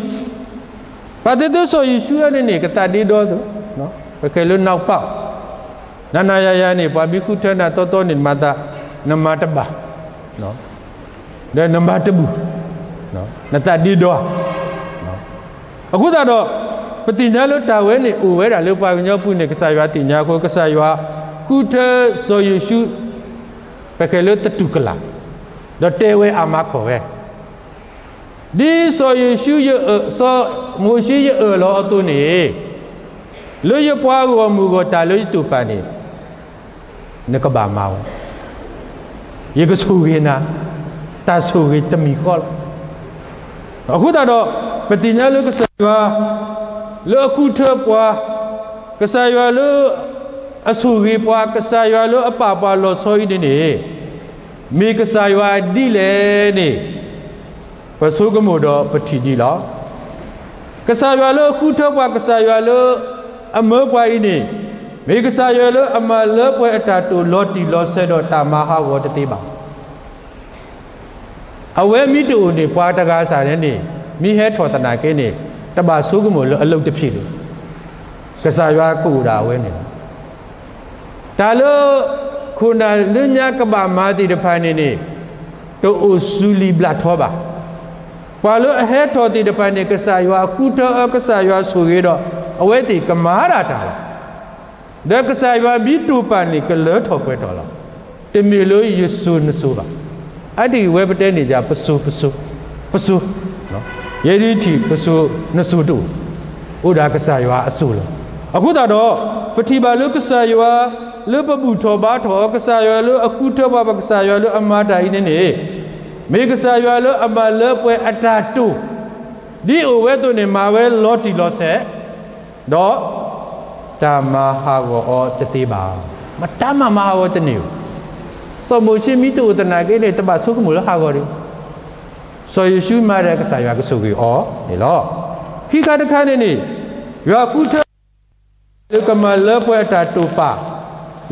ဘၣ်သ့ၣ်သ့ၣ်စီၤယိၤၡူအံၤန့ၣ်န့ၣ် ကသးဒ့ဒီသိး, ပကဲလၢနီၢ်ပၢ်, နၤနၤယၤယၤန့ၣ် ပှၤမ့ၢ်ဃုထၢနၤတီတီန့ၣ် နမၤသး, နမၤတဘၣ်, ဒီးနမၤတဘူၣ်, နသးဒ့ဒီ. အဃိသတးဒီး ပသ့ၣ်ညါလၢတၢ်ဝဲန့ၣ် အိၣ်ဝဲဒၣ်လၢပှၤကညီပူၤန့ၣ် ကစၢ်ယွၤသ့ၣ်ညါအဃိ ကစၢ်ယွၤဃုထၢစီၤယိၤၡူ ပကဲလၢသတူၢ်ကလာ်, ဒီးတဲဝဲအမၤခီၣ်ဝဲ ဒ်စီၤယိၤၡူ, စီၤမိၤၡ့ယအၢၣ်လီၤအသိးန့ၣ်, လၢယပှၤဂီၢ်မုၢ်အဂီၢ်တၢ်လၢယတိာ်ပာ်န့ၣ်, နကဘၣ်မၤဝဲ, ယကဆိၣ်ဂ့ၤနၤ, တၢ်ဆိၣ်ဂ့ၤတမံၤဃီလီၤ. အဃိသတးဒီး ပသ့ၣ်ညါလၢကစၢ်ယွၤ လၢအဃုထၢပှၤ, ကစၢ်ယွၤလၢ အဆိၣ်ဂ့ၤပှၤကစၢ်ယွၤလၢအပာ်ပှၤလီၤဆီအံၤန့ၣ်န့ၣ်, မ့ၢ်ကစၢ်ယွၤဒ်လဲၣ်န့ၣ်, ပဆိကမိၣ်ဒီးပထံၣ်ဒ်လီၤ. ကစၢ်ယွၤလၢအဃုထၢပှၤ ကစၢ်ယွၤလၢအမၢပှၤအံၤန့ၣ်, မ့ၢ်ကစၢ်ယွၤလၢအမၤလၢပှဲၤအတၢ်တိာ်လီၤတံၢ်လီၤဆဲးဒီးတၢ်မၤဟးဂီၤတသ့ဘၣ်. အဝဲမ့ၢ်တအိၣ်န့ၣ် ပှၤတဂၤစ့ၢ်န့ၣ်န့ၣ်, မ့ၢ်ဟဲထီၣ်သနာ်က့န့ၣ်, တဘၣ်ဆိကမိၣ်လၢအလုပ်တဖြစ်လၢၤ, ကစၢ်ယွၤကအိၣ်ဒၣ်အဝဲန့ၣ်လီၤ. တၢ်လၢခိၣ်နၢ်လၢညါကဘၣ်မၤသ့ၣ်တဖၣ်န့ၣ်န့ၣ်, တအိၣ်စူၤလံာ်ဘျးထီဘၣ်. ပှၤလၢအဟဲထီၣ်သ့ၣ်တဖၣ်န့ၣ် ကစၢ်ယွၤဃုထၢအီၤ ကစၢ်ယွၤဆိၣ်ဂ့ၤဒီး အဝဲသ့ၣ်ကမၤဒၣ်တၢ်လီၤ. ဒီးကစၢ်ယွၤမ့ၢ်တိာ်ပာ်န့ၣ် ကလၢထီၣ်ပှဲၤထီၣ်လီၤ. တမ့ၢ်လၢယစိၤနစိၤဘၣ်. အါတက့ၢ်ဝဲပတဲန့ၣ်ယၤ ပစိၤ, ပစိၤ, ယဲဒၣ်ထံၣ်ပစိၤနစိၤတအိၣ်, အိၣ်ဒၣ်ကစၢ်ယွၤအစိၤလီၤ. အဃိသတးဒီး, ပထံၣ်ဘၣ်လၢကစၢ်ယွၤလၢပဘူၣ်ထီၣ်ဘါထီၣ်အီၤ, ကစၢ်ယွၤလၢအဃုထၢပှၤ ပကစၢ်ယွၤလၢအမၤတၢ်အံၤန့ၣ်န့ၣ်, မ့ၢ်ကစၢ်ယွၤလၢအမၤလၢပှဲၤအတၢ်တိာ်, ဒ်အိၣ်ဝဲအသိးန့ၣ် မၤဝဲလီၤတံၢ်လီၤဆဲး, ဒီးတၢ်မၤဟးဂီၤအီၤတသ့ဘၣ်. မတၤမၤမၤဟးဂီၤတန့ၢ်ဧိၤ. စီၤမိၤၡ့မ့ၢ်တအိၣ်သနာ်က့န့ၣ် တဘၣ်ဆိကမိၣ်လၢဟးဂီၤတဂ့ၤ. စီၤယိၤၡူမၤဒီး ကစၢ်ယွၤကဆိၣ်ဂ့ၤအီၤန့ၣ်လီၤ. ခံခါတခါန့ၣ်န့ၣ်, ယွၤဃုထၢ လၢကမၤလၢပှဲၤအတၢ်တိာ်ပာ်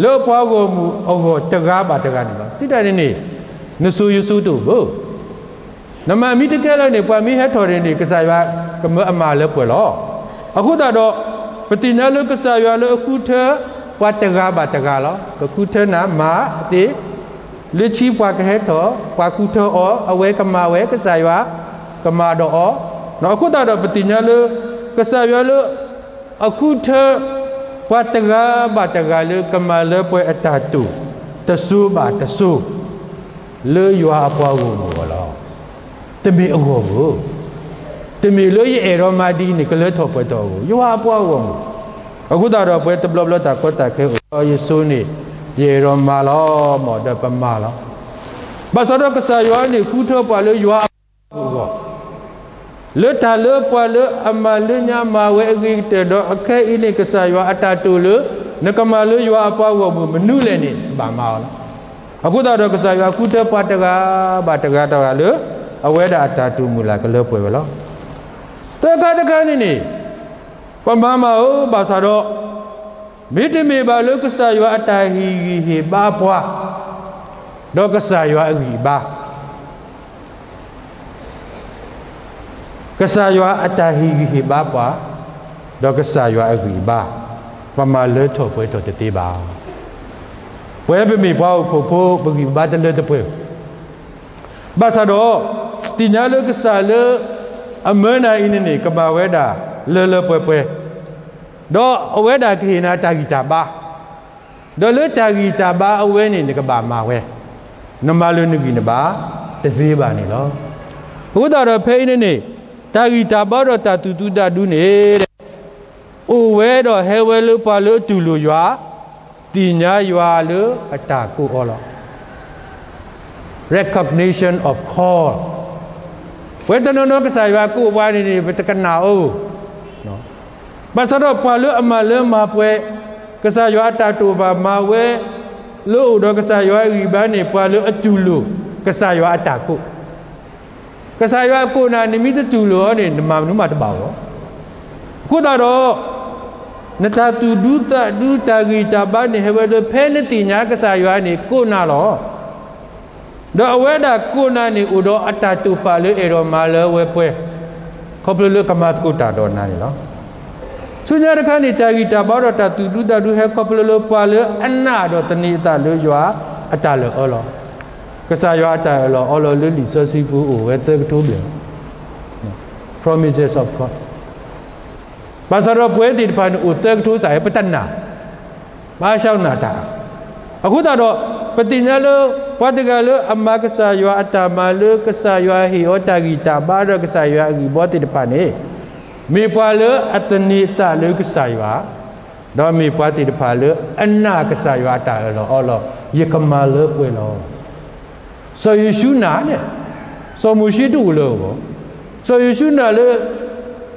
လၢပှၤဂီၢ်မုၢ်အဂီၢ်တဂၤဘၣ်တဂၤန့ၣ်လီၤ. စံးတၢ်န့ၣ်န့ၣ်, နစိၤယစိၤတအိၣ်ဘၣ်. နမၤမ့ၢ်တကဲလၢၤန့ၣ် ပှၤမ့ၢ်ဟဲထီၣ်န့ၣ်န့ၣ် ကစၢ်ယွၤကမၢအမၤလၢပှဲၤလီၤ. အဃိသတးဒီး, ပသ့ၣ်ညါလၢကစၢ်ယွၤလၢအဃုထၢ ပှၤတဂၤဘၣ်တဂၤလီၤ. ကဃုထၢနၤမၤသ့, လၢခံပှၤကဟဲထီၣ်, ပှၤဃုထၢအီၤ, အဝဲကမၤဝဲ, ကစၢ်ယွၤကမၤဒီးအီၤ. အဃိသတးဒီး ပသ့ၣ်ညါလၢ ကစၢ်ယွၤလၢ အဃုထၢ ပှၤတဂၤဘၣ်တဂၤလၢကမၤလၢပှဲၤအတၢ်တိာ် တစိၤဘၣ်တစိၤ လၢယွၤအပှၤဂီၢ်မုၢ်အဂီၢ်လီၤ. တမ့ၢ်အဂီၢ်မုၢ်, တမ့ၢ်လၢယအဲၣ်ဒိးမၤဒ်အံၤန့ၣ် ကလၢထီၣ်ပှဲၤထီၣ်အဂီၢ်, ယွၤအပှၤဂီၢ်မုၢ်. အဃိသတးဒီး ပဝဲတဘျီဘျီတၢ်ကီတၢ်ခဲအိၣ် စီၤယိၤၡူန့ၣ် ယအဲၣ်ဒိးမၤလီၤမး ဒီးပမၤလီၤ. ဘၣ်ဆၣ်ဒီးကစၢ်ယွၤန့ၣ် ဃုထၢပှၤလၢယွၤအပှၤဂီၢ်မုၢ်အဂီၢ် လၢတၢ်လၢပှၤလၢအမၤလၢညါမၤဝဲအဂ့ၤကတၢၢ်ဒီး အခဲအံၤန့ၣ် ကစၢ်ယွၤအတၢ်တိာ်လၢ နကမၤလၢယွၤအပှၤဂီၢ်မုၢ်မနုၤလဲၣ်န့ၣ် ဘၣ်မၤအီၤလီၤ. အဃိသတးဒီး ကစၢ်ယွၤဃုထၢပှၤတဂၤဘၣ်တဂၤတဂၤလၢ အဝဲဒၣ်အတၢ်တိာ်မုၢ်လၢ်ကလၢပှဲၤဝဲလီၤ. သၢခါတခါန့ၣ်န့ၣ် ပမၤမၤဧိၤ ဘၣ်ဆၣ်ဒီး မ့တမ့ၢ်ဘၣ်လၢကစၢ်ယွၤအတၢ်ဟ့ၣ်ဂံၢ်ဟ့ၣ်ဘါပှၤ ဒီးကစၢ်ယွၤအဂံၢ်အဘါ ကစၢ်ယွၤအတၢ်ဟ့ၣ်ဂံၢ်ဟ့ၣ်ဘါပှၤ ဒီးကစၢ်ယွၤအဂံၢ်အဘါ ပမၤလၢထီၣ်ပှဲၤထီၣ်တသ့ဘၣ်. ပဝဲပမ့ၢ်ပှၤဟီၣ်ခိၣ်ဖိ ပဂံၢ်ပဘါတလၢတပှဲၤ ဘၣ်ဆၣ်ဒီး သ့ၣ်ညါလၢကစၢ်လၢအမၢနၤအံၤန့ၣ်န့ၣ် ကမၤဝဲဒၣ်လၢလၢပှဲၤပှဲၤ, ဒီးအဝဲဒၣ်ကဟ့ၣ်နၤတၢ်ဂံၢ်တၢ်ဘါ, ဒီးလၢတၢ်ဂံၢ်တၢ်ဘါအဝဲန့ၣ် နကဘၣ်မၤဝဲ, နမၤလၢနဂံၢ်နဘါတသ့ဘၣ်န့ၣ်လီၤ. အဃိသတးဒီးဖဲအံၤန့ၣ်န့ၣ် တၢ်ဂံၢ်တၢ်ဘါဒီးတၢ်သူၣ်ဒူသးဒူန့ၣ် အိၣ်ဝဲဒီးဟဲဝဲလၢပှၤလၢအတူၢ်လိာ်ယွၤ သ့ၣ်ညါယွၤလၢအတၢ်ကိးအီၤလီၤ. Recognition of call. ပဝဲတနီၤနီၤကစၢ်ယွၤကိးပှၤန့ၣ်န့ၣ် ပတကနၣ်အီၤဧိၤ, ဘၣ်ဆၣ်ဒီးပှၤလၢအမၤလၢမၤပှဲၤ ကစၢ်ယွၤအတၢ်တိာ်ပာ်မၤဝဲ လၢအိၣ်ဒီးကစၢ်ယွၤအဂံၢ်ဘါန့ၣ် ပှၤလၢအတူၢ်လိာ်ကစၢ်ယွၤအတၢ်ကိး ကစၢ်ယွၤအကိးနၤန့ၣ် မ့ၢ်တတူၢ်လိာ်အီၤန့ၣ် နမၤမနုၤမးတဘၣ်အီၤ. အဃိသတးဒီး နတၢ်သူၣ်ဒူသးဒူတၢ်ဂံၢ်တၢ်ဘါန့ၣ် ဟဲဝဲလၢဖဲနသ့ၣ်ညါကစၢ်ယွၤန့ၣ် ကိးနၤလီၤ. ဒီးအဝဲဒၣ်ကိးနၤန့ၣ် အိၣ်ဒီးအတၢ်တိာ်ပာ်လၢအဲၣ်ဒိးမၤလၢဝဲပှဲၤ ခီဖျိလၢကမၤသကိးတၢ်ဒီးနၤန့ၣ်လီၤ. ဆူညါတခါန့ၣ် တၢ်ဂံၢ်တၢ်ဘါဒီးတၢ်သူၣ်ဒူသးဒူဟဲခီဖျိလၢပှၤလၢအနာ်ဒီးသန့ၤအသးလၢယွၤအတၢ်လၢအၢလီၤ. ကစၢ်ယွၤအတၢ်အၢၣ်လီၤအီလီၤလၢလံာ်စီဆှံပူၤအိၣ်ဝဲသၢကထိဘျဲၣ် Promises of God. ဘၣ်ဆၣ်ဒီးပဝဲသ့ၣ်တဖၣ်န့ၣ်အိၣ်သၢကထိစ့ၢ် ပတနာ်, ဘၣ်ဆၣ်နာ်တၢ်. အဃိသတးဒီး ပသ့ၣ်ညါလၢ ပှၤတဂၤလၢအမၤကစၢ်ယွၤအတၢ်မၤလၢကစၢ်ယွၤဟ့ၣ်အီၤတၢ်ဂံၢ်တၢ်ဘါဒီးကစၢ်ယွၤအဂံၢ်ဘါသ့ၣ်တဖၣ်န့ၣ် မ့ၢ်ပှၤလၢအသန့ၤအသးလၢကစၢ်ယွၤ, ဒီးမ့ၢ်ပှၤသ့ၣ်တဖၣ်လၢအနာ်ကစၢ်ယွၤအတၢ်အၢၣ်လီၤအီလီၤ, ယကမၤလၢပှဲၤလီၤ. စီၤယိၤၡူနာ်န့ၣ်, စီၤမိၤၡ့တအိၣ်လၢအဂီၢ်, စီၤယိၤၡူနာ်လၢ ဒ်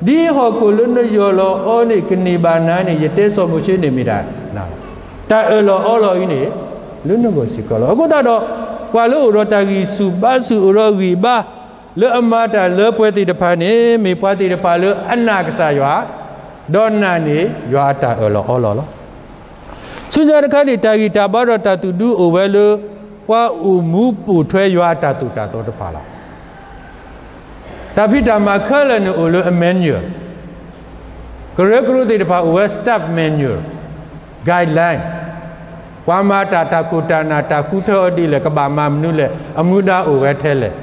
ဟီၣ်ခိၣ်လၢနယီၢ်လီၤအီၤန့ၣ် ကန့ၢ်ဘၣ်နၤန့ၣ် ယတဲစီၤမိၤၡ့န့ၣ်မ့ၢ်ဒၣ်နၤလီၤ. တၢ်အၢၣ်လီၤအီလီၤအံၤန့ၣ် လၢနဂီၢ်စ့ၢ်ကီးလီၤ. အဃိသတးဒီး ပှၤလၢအိၣ်ဒီးတၢ်ဂံၢ်ဆူၣ်ဘါဆူၣ် အိၣ်ဒီးဂံၢ်ဘါ လၢအမၤတၢ်လၢပှဲၤသ့ၣ်တဖၣ်န့ၣ် မ့ၢ်ပှၤသ့ၣ်တဖၣ်လၢအနာ်ကစၢ်ယွၤ, ဒီးနာ်န့ၣ်ယွၤအတၢ်အၢၣ်လီၤအီလီၤလီၤ. ဆူညါတခါန့ၣ် တၢ်ဂံၢ်တၢ်ဘါဒီးတၢ်သူၣ်ဒူအိၣ်ဝဲလၢ ပှၤအိၣ်မူပိာ်ထွဲယွၤအတၢ်သိၣ်တၢ်သီတဖၣ်လီၤ. တၢ်ဖံးတၢ်မၤခဲလၢာ်န့ၣ်အိၣ်လၢအ manual, ကရၢကရိသ့ၣ်တဖၣ်အိၣ်ဝဲ staff manual, guideline, ပှၤမၤတၢ်တၢ်ခိၣ်တၢ်နၢ်တၢ်ဃုထၢအီၤဒ်လဲၣ် ကဘၣ်မၤမနုၤလဲၣ် အမူဒါအိၣ်ဝဲထဲလဲၣ်.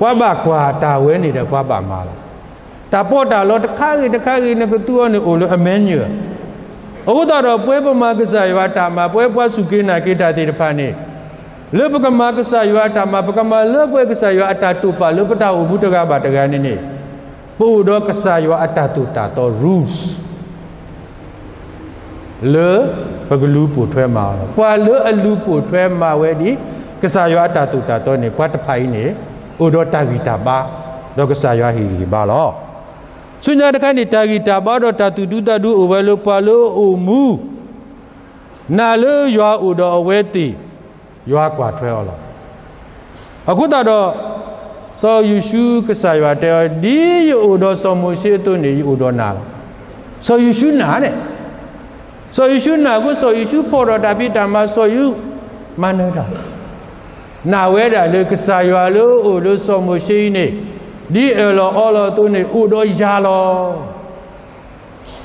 ပှၤဘၣ်ကွၢ်တၢ်ဝဲန့ၣ်ဒီးပှၤဘၣ်မၤလီၤ. တၢ်ပီးတၢ်လီတခါဂ့ၤတခါဂ့ၤ နကသူအီၤန့ၣ်အိၣ်လၢအ manual. အဃိသတးဒီး ပဝဲပမၤကစၢ်ယွၤတၢ်မၤ ပဝဲပှၤစူၢ်က့ၤနာ်က့ၤတၢ်သ့ၣ်တဖၣ်န့ၣ် လၢပကမၤကစၢ်ယွၤအတၢ်မၤ ပကမၤလၢပှဲၤကစၢ်ယွၤအတၢ်တိာ်ပာ်လၢပတၢ်အိၣ်မူတဂၤဘၣ်တဂၤန့ၣ်န့ၣ် ပအိၣ်ဒီးကစၢ်ယွၤအတၢ်သိၣ်တၢ်သီ rules လၢပကလူၤပိာ်ထွဲမၤအီၤလီၤ. ပှၤလၢအလူၤပိာ်ထွဲမၤဝဲဒ် ကစၢ်ယွၤအတၢ်သိၣ်တၢ်သီန့ၣ် ပှၤတဖၣ်အံၤန့ၣ် အိၣ်ဒီးတၢ်ဂံၢ်တၢ်ဘါ ဒီးကစၢ်ယွၤဟ့ၣ်ဂံၢ်ဟ့ၣ်ဘါလီၤ. ဆူညါတခါန့ၣ် တၢ်ဂံၢ်တၢ်ဘါဒီးတၢ်သူၣ်ဒူသးဒူအိၣ်ဝဲလၢပှၤလၢအအိၣ်မူ နာ်လၢယွၤအိၣ်ဒီးအဝဲသ့ၣ် ယွၤကွၢ်ထွဲအီၤလီၤ. အဃိသတးဒီး စီၤယိၤၡူကစၢ်ယွၤတဲအီၤ ဒ်ယအိၣ်ဒီးစီၤမိၤၡ့အသိးန့ၣ် ယအိၣ်ဒီးနၤလီၤ. စီၤယိၤၡူနာ်န့ၣ် စီၤယိၤၡူနာ်အဃိ စီၤယိၤၡူဖီၣ်ဒီးတၢ်ဖံးတၢ်မၤ စီၤယိၤၡူမၤနၢၤတၢ်, နာ်ဝဲဒၣ်လၢကစၢ်ယွၤလၢအအိၣ်လၢစီၤမိၤၡ့အံၤန့ၣ် ဒ်အၢၣ်လီၤအီလီၤအသိးန့ၣ် အိၣ်ဒီးယၤလီၤ.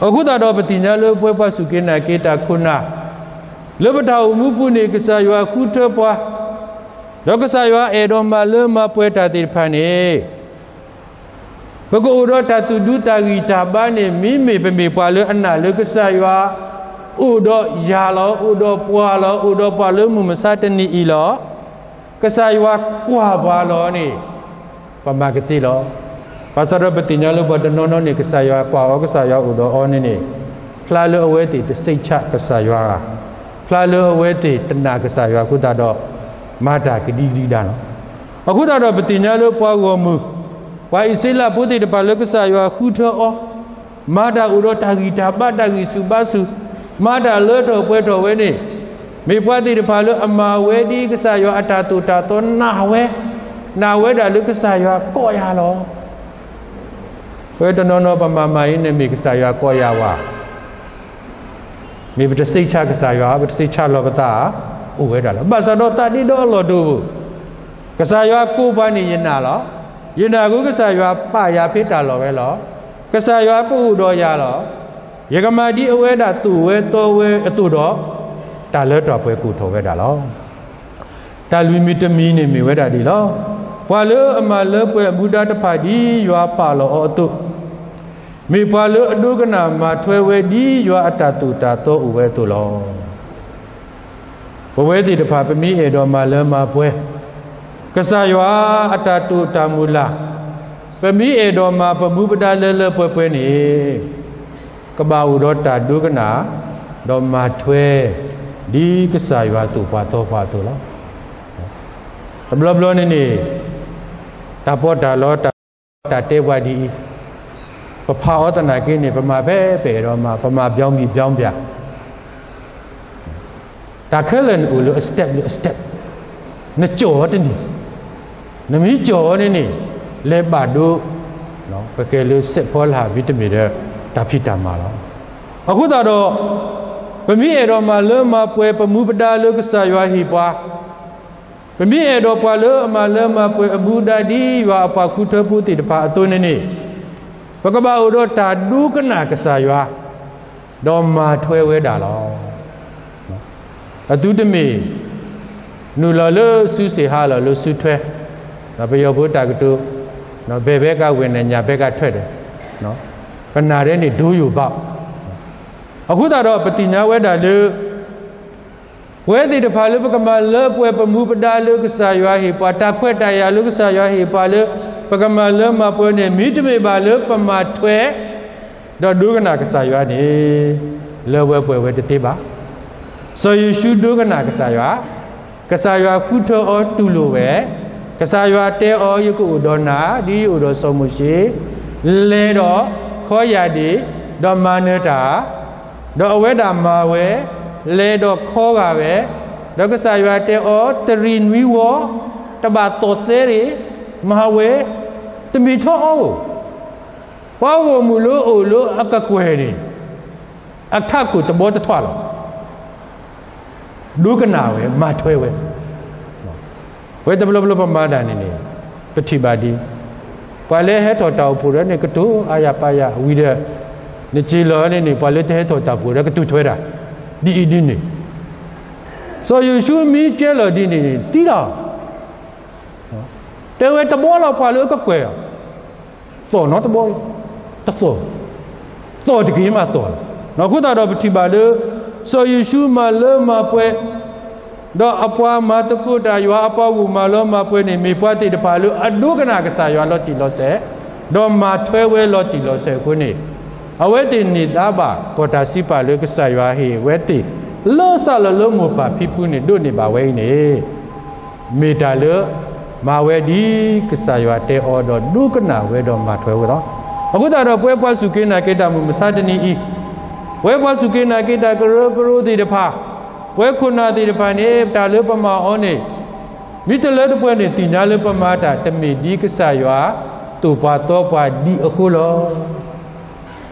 အဃိသတးဒီးပသ့ၣ်ညါလၢပဝဲပှၤစူၢ်က့ၤနာ်က့ၤတၢ်ခိၣ်နၢ် လၢပတၢ်အိၣ်မူပူၤန့ၣ် ကစၢ်ယွၤဃုထၢပှၤ, ဒီးကစၢ်ယွၤအဲၣ်ဒိးမၤလၢမၤပှဲၤတၢ်သ့ၣ်တဖၣ်န့ၣ် ပကအိၣ်ဒီးတၢ်သူၣ်ဒူတၢ်ဂံၢ်တၢ်ဘါန့ၣ် မ့မ့ၢ်ပမ့ၢ်ပှၤလၢအနာ်လၢကစၢ်ယွၤ အိၣ်ဒီးယၤလီၤ, အိၣ်ဒီးပှၤလီၤ, အိၣ်ဒီးပှၤလၢမုၢ်မဆါတနံၤအံၤလီၤ. ကစၢ်ယွၤကွၢ်ပှၤလီၤန့ၣ် ပမၤကသ့လီၤ. ဘၣ်ဆၣ်ဒီးပသ့ၣ်ညါလၢပှၤတနီၤနီၤန့ၣ် ကစၢ်ယွၤကွၢ်အီၤ ကစၢ်ယွၤအိၣ်ဒီးအီၤန့ၣ်န့ၣ် ဖျါလၢအဝဲသ့ၣ်တစိတ်ချကစၢ်ယွၤ, ဖျါလၢအဝဲသ့ၣ်တနာ်ကစၢ်ယွၤအဃိသတးဒီး မၤတၢ်ကဒံကဒံဒၣ်လီၤ. အဃိသတးဒီးပသ့ၣ်ညါလၢပှၤဂီၢ်မုၢ်, ပှၤအံၣ်စရ့လးဖိသ့ၣ်တဖၣ်လၢကစၢ်ယွၤဃုထၢအီၤ, မၤတၢ်အိၣ်ဒီးတၢ်ဂံၢ်တၢ်ဘါတၢ်ဂံၢ်ဆူၣ်ဘါဆူၣ်, မၤတၢ်လၢထီၣ်ပှဲၤထီၣ်ဝဲန့ၣ်, မ့ၢ်ပှၤသ့ၣ်တဖၣ်လၢအမၤဝဲဒ်ကစၢ်ယွၤအတၢ်သိၣ်တၢ်သီနာ်ဝဲ, နာ်ဝဲဒၣ်လၢကစၢ်ယွၤကိးယၤလီၤ. ပဝဲတနီၤနီၤပမၤမၤအံၤန့ၣ် မ့ၢ်ကစၢ်ယွၤကိးယၤဝဲ, မ့ၢ်ပတစိတ်ချကစၢ်ယွၤ ပတစိတ်ချလီၤပသး အိၣ်ဝဲဒၣ်လီၤ. ဘၣ်ဆၣ်ဒီးသးဒ့ဒီအလီၢ်တအိၣ်, ကစၢ်ယွၤကိးပှၤန့ၣ်ယနာ်လီၤ. ယနာ်အဃိကစၢ်ယွၤပာ်ယၤဖဲတၢ်လီၢ်ဝဲလီၤ. ကစၢ်ယွၤကအိၣ်ဒီးယၤလီၤ. ယကမၤဒ်အဝဲဒၣ်သိၣ်ဝဲသီဝဲအသိးဒီး တၢ်လၢထီၣ်ပှဲၤကအိၣ်ထီၣ်ဝဲဒၣ်လီၤ. တၢ်လွံၢ်မံၤတမံၤန့ၣ်မ့ၢ်ဝဲဒၣ်ဒ်လီၤ. ပှၤလၢအမၤလၢပှဲၤအမူဒါတဖၣ်ဒ်ယွၤပာ်လီၤအီၤအသိး, မ့ၢ်ပှၤလၢအဒိကနၣ်မၤထွဲဝဲဒ်ယွၤအတၢ်သိၣ်တၢ်သီအိၣ်ဝဲအသိးလီၤ. ပဝဲသ့ၣ်တဖၣ်ပမ့ၢ်အဲၣ်ဒိးမၤလၢမၤပှဲၤ ကစၢ်ယွၤအတၢ်တိာ်တၢ်မုၢ်လၢ်, ပမ့ၢ်အဲၣ်ဒိးမၤပမူပဒါလၢလၢပှဲၤပှဲၤန့ၣ် ကဘၣ်အိၣ်ဒီးတၢ်ဒိကနၣ် ဒီးမၤထွဲ ဒ်ကစၢ်ယွၤသိၣ်ပှၤသီပှၤအသိးလီၤ. တဘျီဘျီန့ၣ်န့ၣ် တၢ်ပီးတၢ်လီ တၢ်တဲပှၤဒ်အံၤ, ပဖးအီၤသနာ်က့န့ၣ် ပမၤဖဲပအဲၣ်ဒိးမၤ ပမၤ ပြောင်းပြီပြောင်းပြီ, တၢ်ခဲလၢာ်န့ၣ်အိၣ်လၢအ step လၢအ step, နကၠီၣ်အီၤတန့ၢ်, နမ့ၢ်ကၠီၣ်အီၤန့ၣ်န့ၣ် လဲၤဘၣ်ဒိ ကကဲလၢစဲးဖီလာ် vitamin ဒီးတၢ်ဖံးတၢ်မၤလီၤ. အဃိသတးဒီး ပမ့ၢ်အဲၣ်ဒိးမၤလၢမၤပှဲၤပမူပဒါလၢကစၢ်ယွၤဟ့ၣ်ပှၤ, ပမ့ၢ်အဲၣ်ဒိးပှၤလၢအမၤလၢမၤပှဲၤအမူဒါဒ်ယွၤအပှၤဃုထၢဖိသ့ၣ်တဖၣ်အသိးန့ၣ်န့ၣ်, ပကဘၣ်အိၣ်ဒီးတၢ်ဒိကနၣ်ကစၢ်ယွၤ, ဒီးမၤထွဲဝဲဒၣ်လီၤ. အသုတမ့ၢ် နုာ်လီၤလၢစုစ့ၣ်ဟါလီၤလၢစုထွဲ, ပယီၤဖိတၢ်ကတိၤ ဘယ်ဘက်ကဝင်တယ် ညာဘက်ကထွက်တယ်, ကနၣ်ဒဲန့ၣ် ဒိယိာ်ဘၣ်. အဃိသတးဒီး ပသ့ၣ်ညါဝဲဒၣ်လၢ ပဝဲသ့ၣ်တဖၣ်လၢပကမၤလၢပှဲၤပမူပဒါလၢကစၢ်ယွၤဟ့ၣ်ပှၤ တၢ်ခွဲးတၢ်ယာ်လၢကစၢ်ယွၤဟ့ၣ်ပှၤလၢ ပကမၤလၢမၤပှဲၤန့ၣ် မ့တမ့ၢ်ဘၣ်လၢပမၤထွဲ ဒီးဒိကနၣ်ကစၢ်ယွၤန့ၣ် လၢဝဲပှဲၤဝဲတသ့ဘၣ်. စီၤယိၤၡူဒိကနၣ်ကစၢ်ယွၤ, ကစၢ်ယွၤဃုထၢအီၤတူၢ်လိာ်ဝဲ, ကစၢ်ယွၤတဲအီၤ ယကအိၣ်ဒီးနၤ ဒ်ယအိၣ်ဒီးစီၤမိၤၡ့, လဲၤဒီးခီယၢ်ဒ့ၣ်, ဒီးမၤနၢၤတၢ် ဒီးအဝဲဒၣ်မၤဝဲ, လဲၤဒီးခီဂာ်ဝဲ, ဒီးကစၢ်ယွၤတဲအီၤ, တရံးနွံဝီ, တဘၣ်သီၣ်သဲရ့ၣ်, မၤဝဲ, တမ့ၢ်ထီအီဧိၤ, ပှၤဂီၢ်မုၢ်လၢအအိၣ်လၢအကကွဲၢ်န့ၣ်, အထးခိၣ်တဘီတထွးလီၤ. ဒိကနၣ်ဝဲ, မၤထွဲဝဲ. ဝဲတဘျီဘျီပမၤတၢ်န့ၣ်န့ၣ်, ပထံၣ်ဘၣ်ဒ်, ပှၤလၢဟဲထီၣ်တၢ်အိၣ်ဖှိၣ်ဒီးန့ၣ် ကတိၤအါယၤပါယၤဝံၤဒီး, နစ့လီၤန့ၣ်န့ၣ် ပှၤလၢတဟဲထီၣ်တၢ်အိၣ်ဖှိၣ်ဒီးကတိၤထွဲတၢ်, ဒ်အံၤဒ်န့ၣ်, စီၤယိၤၡူမ့ၢ်ကဲလီၤဒ်န့ၣ်န့ၣ် သံလီၤ. တဲဝဲတဘီလီၤ ပှၤလၢအကကွဲၢ်အီၤ, သီၣ်နီတဘီ, တသီၣ်, သီၣ်တက့ၢ်မးသီၣ်လီၤ. အဃိသတးဒီးပထံၣ်ဘၣ်လၢ စီၤယိၤၡူမၤလၢမၤပှဲၤ, ဒီးအပှၤမၤသကိးတၢ်ယွၤအပှၤဂီၢ်မၤလၢမၤပှဲၤန့ၣ် မ့ၢ်ပှၤသ့ၣ်တဖၣ်လၢအဒိကနၣ်ကစၢ်ယွၤလီၤတံၢ်လီၤဆဲး, ဒီးမၤထွဲဝဲလီၤတံၢ်လီၤဆဲးအဃိန့ၣ်, အဝဲသ့ၣ်န့ၢ်သါဘၣ်ကီၢ်တၢ်စံးပာ်လၢကစၢ်ယွၤဟ့ၣ်အဝဲသ့ၣ် လၢစးလၢလၢမိၢ်ပၢ်ဖံဖုန့ၣ်ဒိးန့ၢ်ဘၣ်ဝဲအံၤန့ၣ် မ့ၢ်တၢ်လၢမၤဝဲဒ်ကစၢ်ယွၤတဲအီၤဒီးဒိကနၣ်ဝဲဒီးမၤထွဲဝဲလီၤ. အဃိသတးဒီးပဝဲပှၤစူၢ်က့ၤနာ်က့ၤတၢ်မုၢ်မဆါတနံၤအံၤ, ပဝဲပှၤစူၢ်က့ၤနာ်က့ၤတၢ်ကရၢကရိသ့ၣ်တဖၣ်, ပဝဲခိၣ်နၢ်သ့ၣ်တဖၣ်န့ၣ် ပတၢ်လၢပမၤအီၤန့ၣ်, မ့ၢ်တလၢတပှဲၤန့ၣ် သ့ၣ်ညါလၢပမၤတၢ်တမ့ၢ်ဒ်ကစၢ်ယွၤသိၣ်ပှၤသီပှၤဒ်အဃိလီၤ.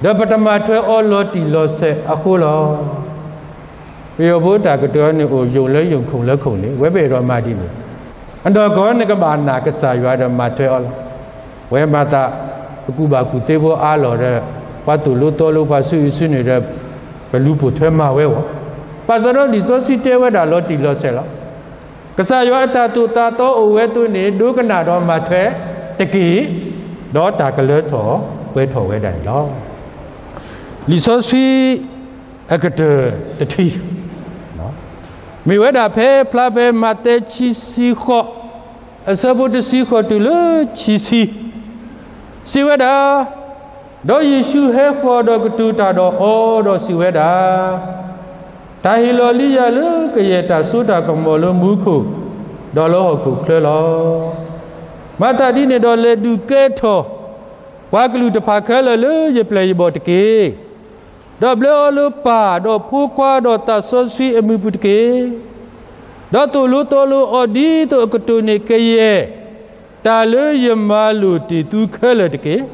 ဒီးပတမၤထွဲအီၤလီၤတံၢ်လီၤဆဲးအဃိလီၤ. ပယီၤဖိတၢ်ကတိၤန့ၣ်အိၣ် ယုံလၢယုံခုန်လၢခုန်န့ၣ် ဝဲပအဲၣ်ဒိးမၤဒ်န့ၣ်, အနီၢ်ကီၢ်နကဘၣ်နာ်ကစၢ်ယွၤဒီးမၤထွဲအီၤလီၤ. ဝဲမၤသး ပကူၣ်ဘၣ်ကူၣ်သ့ဖိအါလီၤဒီး ပှၤသိၣ်လိသီလိပှၤဆူအံၤဆူန့ၣ်ဒီး ပလူၤပိာ်ထွဲမၤဝဲအီၤ, ဘၣ်ဆၣ်ဒီးလံာ်စီဆှံတဲဝဲဒၣ်လီၤတံၢ်လီၤဆဲးလီၤ. ကစၢ်ယွၤအတၢ်သိၣ်တၢ်သီအိၣ်ဝဲအသိးန့ၣ် ဒိကနၣ်ဒီးမၤထွဲတက့ၢ်, ဒီးတၢ်ကလၢထီၣ်ပှဲၤထီၣ်ဝဲဒၣ်န့ၣ်လီၤ. လံာ်စီဆှံအကတၢၢ်တထံၣ် မ့ၢ်ဝဲဒၣ်ဖဲဖျါဖဲမးသဲခံဆံဃိး, အဆၢဖိတဆံဃိးတုၤလၢခံဆံ, စံးဝဲဒၣ်, ဒီးယ့ၣ်ၡူးဟဲဃီၤဒီးကတိၤတၢ်ဒီးအီၤဒီးစံးဝဲဒၣ်, တၢ်ဟ့ၣ်လီၤလံယၤလၢကယဲၢ်တၢ်စိတၢ်ကမီၤလၢမူခိၣ်, ဒီးလၢဟီၣ်ခိၣ်ချၢလီၤ. မၤသးဒ်န့ၣ်ဒီးလဲၤဒုးကဲထီၣ် ပှၤကလုာ်တဖၣ်ခဲလၢာ်လၢယပျဲၢ်ယဘီၣ်တက့ၢ်. ဒီးဘျၢအီၤလၢပၢ်ဒီးဖိခွါဒီးသးစီဆှံအမုၢ်ပူၤတက့ၢ်. ဒီးသိၣ်လိသီလိအီၤဒ်သိးအကတိၢ်န့ၢ်ကယဲၢ် တၢ်လၢယမၤလိာ်တ့ၢ်သုခဲလၢာ်တက့ၢ်.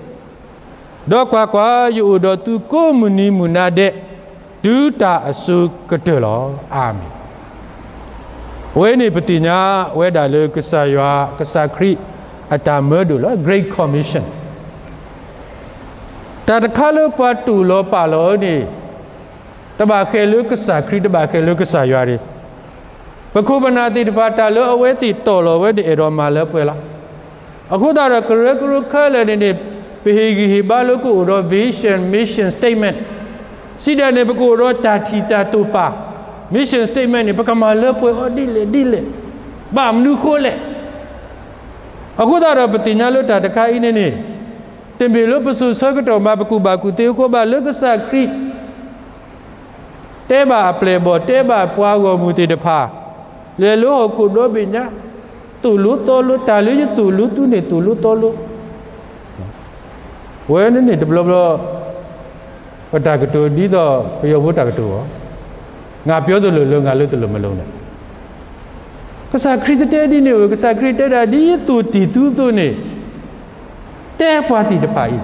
ဒီးကွၢ်ကွၢ်, ယအိၣ်ဒီးသုကိးမုၢ်နံၤမုၢ်နၤဒဲး, တုၤတၢ်အစိၤကတၢၢ်လီၤ. အၤမ့ၣ်. အဝဲန့ၣ်ပသ့ၣ်ညါဝဲဒၣ်လၢကစၢ်ယွၤ, ကစၢ်ခရံာ်အတၢ်မၢဒိၣ်လီၤ, Great Commission. တၢ်တခါလၢပှၤတူၢ်လီၤပာ်လီၤန့ၣ် တဘၣ်ဃဲၤလၢကစၢ်ခရံာ်, တဘၣ်ဃဲၤလၢကစၢ်ယွၤတဂ့ၤ. ပခိၣ်ပနၢ်သ့ၣ်တဖၣ် တၢ်လၢအဝဲသ့ၣ်တီၢ်လီၤဝဲန့ၣ် အဲၣ်ဒိးမၤလၢပှဲၤလီၤ. အဃိသတးဒီးကရၢကရိခဲလၢာ်န့ၣ်န့ၣ်, ပဟ့ၣ်ဂံၢ်ဟ့ၣ်ဘါလၢကအိၣ်ဒီး vision, mission statement. စံးဒ်န့ၣ် ပကအိၣ်ဒီးတၢ်ထံၣ်တၢ်တိာ်ပာ်, mission statement န့ၣ် ပကမၤလၢပှဲၤအီၤဒ်လဲၣ်ဒ်လဲၣ်, ဘၣ်မနုၤဃိလဲၣ်. အဃိသတးဒီးပသ့ၣ်ညါလၢတၢ်တခါအံၤန့ၣ်န့ၣ်, တမ့ၢ်လၢပစိၤဆၢကတီၢ်မး ပကူၣ်ဘၣ်ကူၣ်သ့အဃိဘၣ်, လၢကစၢ်ခရံာ် တဲဘၣ်အပျဲၢ်အဘီၣ်, တဲဘၣ်ပှၤဂီၢ်မုၢ်သ့ၣ်တဖၣ်, လဲၤလၢဟီၣ်ခိၣ်ဒီဘ့ၣ်ညါ, သိၣ်လိသီလိ, တၢ်လၢယသိၣ်လိသုန့ၣ် သိၣ်လိသီလိ. ဝဲန့ၣ်န့ၣ်တဘျီဘျီ ပတၢ်ကတိၤဒ်သိးပယီၤဖိတၢ်ကတိၤအီၤ, ငါပြောသလိုလုပ်, ငါလုပ်သလိုမလုပ်န့ၣ်, ကစၢ်ခရံာ်တတဲဒ်န့ၣ်ဧိၤ, ကစၢ်ခရံာ်တဲဒၣ် ဒ်ယသိၣ်တ့ၢ်သုအသိးန့ၣ် တဲပှၤသ့ၣ်တဖၣ်အံၤ.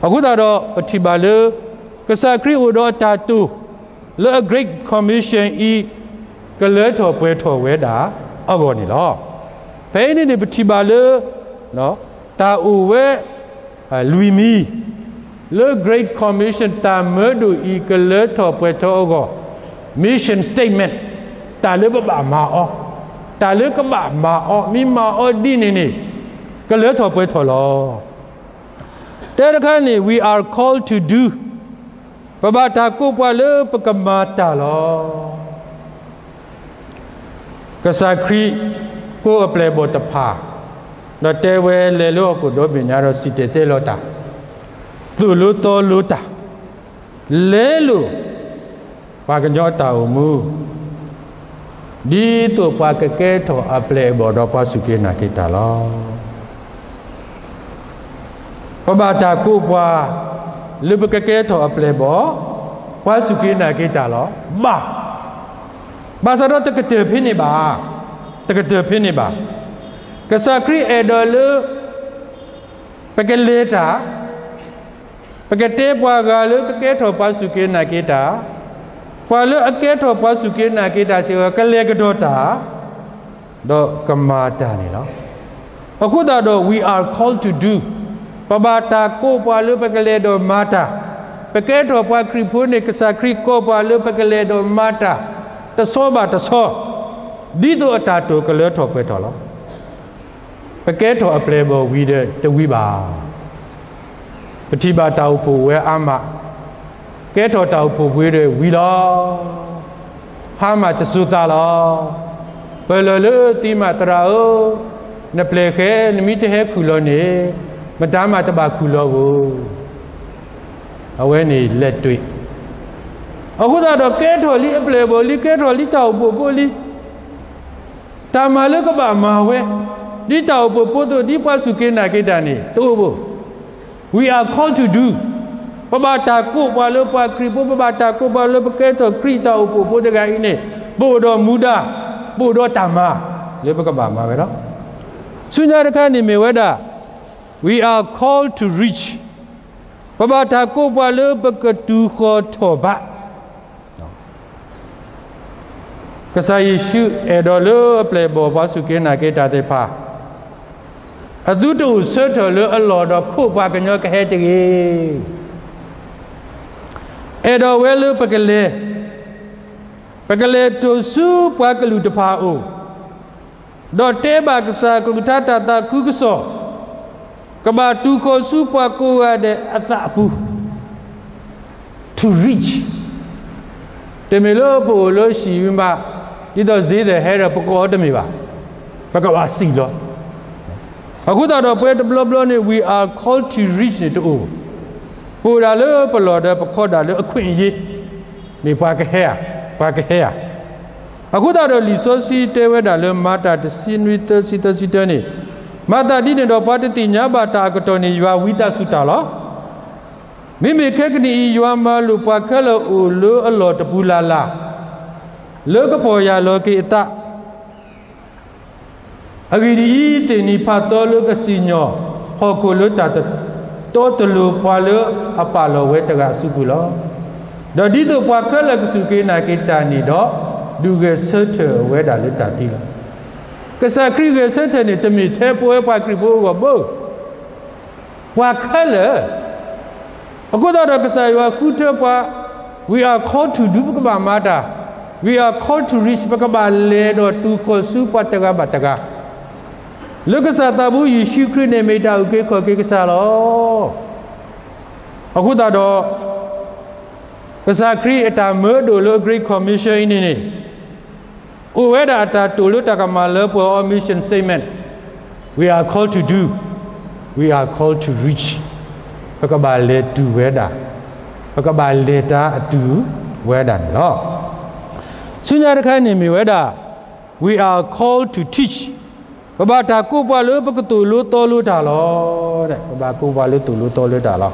အဃိသတးဒီး ပထံၣ်ဘၣ်လၢ ကစၢ်ခရံာ်အိၣ်ဒီးတၢ်တိာ် လၢအ Great Commission အံၤ ကလၢထီၣ်ပှဲၤထီၣ်ဝဲဒၣ်အဂီၢ်န့ၣ်လီၤ. ဖဲအံၤန့ၣ်န့ၣ် ပထံၣ်ဘၣ်လၢ တၢ်အိၣ်ဝဲ လွံၢ်မံၤ လၢ Great Commission တၢ်မၢဒိၣ်အံၤ ကလၢထီၣ်ပှဲၤထီၣ်အဂီၢ်, mission statement တၢ်လၢပဘၣ်မၤအီၤ, တၢ်လၢကဘၣ်မၤအီၤ, မ့ၢ်မၤအီၤဒ်န့ၣ်န့ၣ် ကလၢထီၣ်ပှဲၤထီၣ်လီၤ. တၢတခါန့ၣ် we are called to do, ပဘၣ်တၢ်ကိးပှၤလၢပကမၤတၢ်လီၤ. ကစၢ်ခရံာ်ကိးအပျဲၢ်အဘီၣ်တဖၣ်, ဒီးတဲဝဲလဲၤလၢဟီၣ်ခိၣ်ဒီဘ့ၣ်ညါဒီးစံၣ်တဲၤတဲလီၤတၢ်, သိၣ်လိသီလိတၢ်, လဲလိာ်ပှၤကညီတၢ်အိၣ်မူ, ဒ်သိးပှၤကကဲထီၣ်အပျဲၢ်အဘီၣ်ဒီးပှၤစူၢ်က့ၤနာ်က့ၤတၢ်လီၤ. ပဘၣ်တၢ်ကိးပှၤ လၢပကကဲထီၣ်အပျဲၢ်အဘီၣ်, ပှၤစူၢ်က့ၤနာ်က့ၤတၢ်လီၤ. ဘၣ်, ဘၣ်ဆၣ်ဒီးတကတၢၢ်ဖဲန့ၣ်ဘၣ်, တကတၢၢ်ဖဲန့ၣ်ဘၣ်. ကစၢ်ခရံာ်အဲၣ်ဒိးလၢ ပကလဲၤတၢ်, ပကတဲပှၤဂၤလၢကကဲထီၣ်ပှၤစူၢ်က့ၤနာ်က့ၤတၢ်, ပှၤလၢအကဲထီၣ်ပှၤစူၢ်က့ၤနာ်က့ၤတၢ်စ့ၢ်ကီး ကလဲၤကဒီးတၢ် ဒီးကမၤတၢ်န့ၣ်လီၤ. အဃိသတးဒီး we are called to do, ပဘၣ်တၢ်ကိးပှၤလၢပကလဲၤဒီးမၤတၢ်, ပကဲထီၣ်ပှၤခရံာ်ဖိန့ၣ် ကစၢ်ခရံာ်ကိးပှၤလၢပကလဲၤဒီးမၤတၢ် တဆီဘၣ်တဆီ, ဒ်သိးအတၢ်တိာ်ကလၢထီၣ်ပှဲၤထီၣ်လီၤ. ပကဲထီၣ်အပျဲၢ်အဘီၣ်ဝံၤဒီးတဝံၤဘၣ်. ပထံၣ်ဘၣ်တၢ်အိၣ်ဖှိၣ်ဝဲအါမး, ကဲထီၣ်တၢ်အိၣ်ဖှိၣ်ဝံၤဒီးဝံၤလီၤ. ဟါမၢ်တစိၤသးလီၤ. ပလီၢ်လၢသံမး သရၣ်ဧၢ, နပျဲၢ်ဃဲ နမ့ၢ်တဟဲခူၣ်လီၤန့ၣ်, မတၤမးတဘၣ်ခူၣ်လီၤဧိၤ. အဝဲန့ၣ်လဲၤတွံၢ်. အဃိသတးဒီးကဲထီၣ်လံအပျဲၢ်အဘီၣ်လံ, ကဲထီၣ်လံတၢ်အိၣ်ဖှိၣ်ဖိလံ. တၢ်မၤလၢကဘၣ်မၤဝဲ, ဒ်တၢ်အိၣ်ဖှိၣ်ဖိအသိး ဒ်ပှၤစူၢ်က့ၤနာ်က့ၤတၢ်န့ၣ် တအိၣ်ဘၣ်. We are called to do. ပဘၣ်တၢ်ကိးပှၤလၢပှၤခရံာ်ဖိ, ပဘၣ်တၢ်ကိးပှၤလၢပကဲထီၣ်ခရံာ်တၢ်အိၣ်ဖှိၣ်ဖိတဂၤအံၤန့ၣ်, ပအိၣ်ဒီးမူဒါ, ပအိၣ်ဒီးတၢ်မၤ လၢပကဘၣ်မၤဝဲလီၤ. ဆူညါတခါန့ၣ်မ့ၢ်ဝဲဒၣ် we are called to reach. ပဘၣ်တၢ်ကိးပှၤလၢပကတုၤဃီၤထီၣ်ဘး ကစၢ်ယ့ၣ်ၡူးအဲၣ်ဒိးလၢအပျဲၢ်အဘီၣ်ပှၤစူၢ်က့ၤနာ်က့ၤတၢ်သ့ၣ်တဖၣ်, အသုတအိၣ်ဆၢထၢၣ်လၢအလီၢ်ဒီးခိးပှၤကညီကဟဲတဂ့ၤ. အဲၣ်ဒိးဝဲလၢပကလဲၤ, ပကလဲၤတိၢ်ဆူပှၤကလုာ်တဖၣ်အအိၣ်, ဒီးတဲဘၣ်ကစၢ်ကလုၢ်ကထါတၢ်သးခုကစီၣ်, ကဘၣ်တုၤဃီၤဆူပှၤကိးဂၤဒဲးအသးအပူၤ to reach. တမ့ၢ်လၢပအိၣ်လၢဟံၣ်ဝံၤမး, ဒ်သိးစ့ဒီးဟဲဒီးပကအီတမ့ၢ်ဘၣ်, ပကဘၣ်စံၣ်လီၤ. အဃိသတးဒီးပဝဲတဘျီဘျီန့ၣ် we are called to reach န့ၣ်တအိၣ်, ပအိၣ်ဒၣ်လၢပလီၢ်ဒီးပခီဒၣ်လၢအခွင့်အရေး, မ့ၢ်ပှၤကဟဲဧါ, ပှၤကဟဲဧါ. အဃိသတးဒီးလံာ်စီဆှံတဲဝဲဒၣ်လၢမၤတၢ်တဆံနွံသၢဆံသၢဆံတၢန့ၣ်, မၤသးဒ်န့ၣ်ဒီးပှၤတသ့ၣ်ညါဘၣ်တၢ်အကတီၢ်န့ၣ် ယွၤဝံသးစူၤတၢ်လီၤ. မ့မ့ၢ်ခဲကနံၣ်အံၤ ယွၤမၤလိာ်ပှၤခဲလၢာ်အိၣ်လၢအလီၢ်တပူၤလၢ်လၢ်, လၢကဖီၣ်ယာ်လီၤက့ၤအသး, အဂ့ၢ်ဒ်အံၤ, သ့ၣ်နံၤဖးသီလၢကစံၣ်ညီၣ် ဟီၣ်ခိၣ်လၢတၢ်တီတလိၤပှၤလၢအပာ်လီၤဝဲတဂၤအစုပူၤလီၤ. ဒီးဒ်သိးပှၤခဲလၢာ်ကစူၢ်က့ၤနာ်က့ၤတၢ်န့ၣ်ဒီး, ဒုးဂဲၤဆၢထၢၣ်ဝဲဒၣ်လၢတၢ်သံလီၤ. ကစၢ်ခရံာ်ဂဲၤဆၢထၢၣ်န့ၣ် တမ့ၢ်ထဲပဝဲပှၤခရံာ်ဖိအဂီၢ်ဘၣ် ပှၤခဲလၢာ်. အဃိသတးဒီးကစၢ်ယွၤဃုထၢပှၤ, we are called to do, ပကဘၣ်မၤတၢ်, we are called to reach, ပကဘၣ်လဲၤဒီးတုၤဃီၤဆူပှၤတဂၤဘၣ်တဂၤ, လၢကစၢ်သးဘိယ့ၣ်ၡူးခရံာ်န့ၣ်မ့ၢ်တၢ်အုၣ်က့ၤခီၣ်က့ၤကစၢ်လီၤ. အဃိသတးဒီး ကစၢ်ခရံာ်အတၢ်မၢဒိၣ်လၢ Great Commission အံၤန့ၣ်န့ၣ်, အိၣ်ဝဲဒၣ်အတၢ်တိာ်လၢတၢ်ကမၤလၢပှဲၤအီၤ mission statement, we are called to do, we are called to reach, ပကဘၣ်လဲၤတုၤဝဲဒၣ်, ပကဘၣ်လဲၤတၢ်အတုၤဝဲဒၣ်န့ၣ်လီၤ. ဆူညါတခါန့ၣ်မ့ၢ်ဝဲဒၣ် we are called to teach, ပဘၣ်တၢ်ကိးပှၤလၢပကသိၣ်လိသီလိတၢ်လီၤ. ပဘၣ်ကိးပှၤလၢသိၣ်လိသီလိတၢ်လီၤ.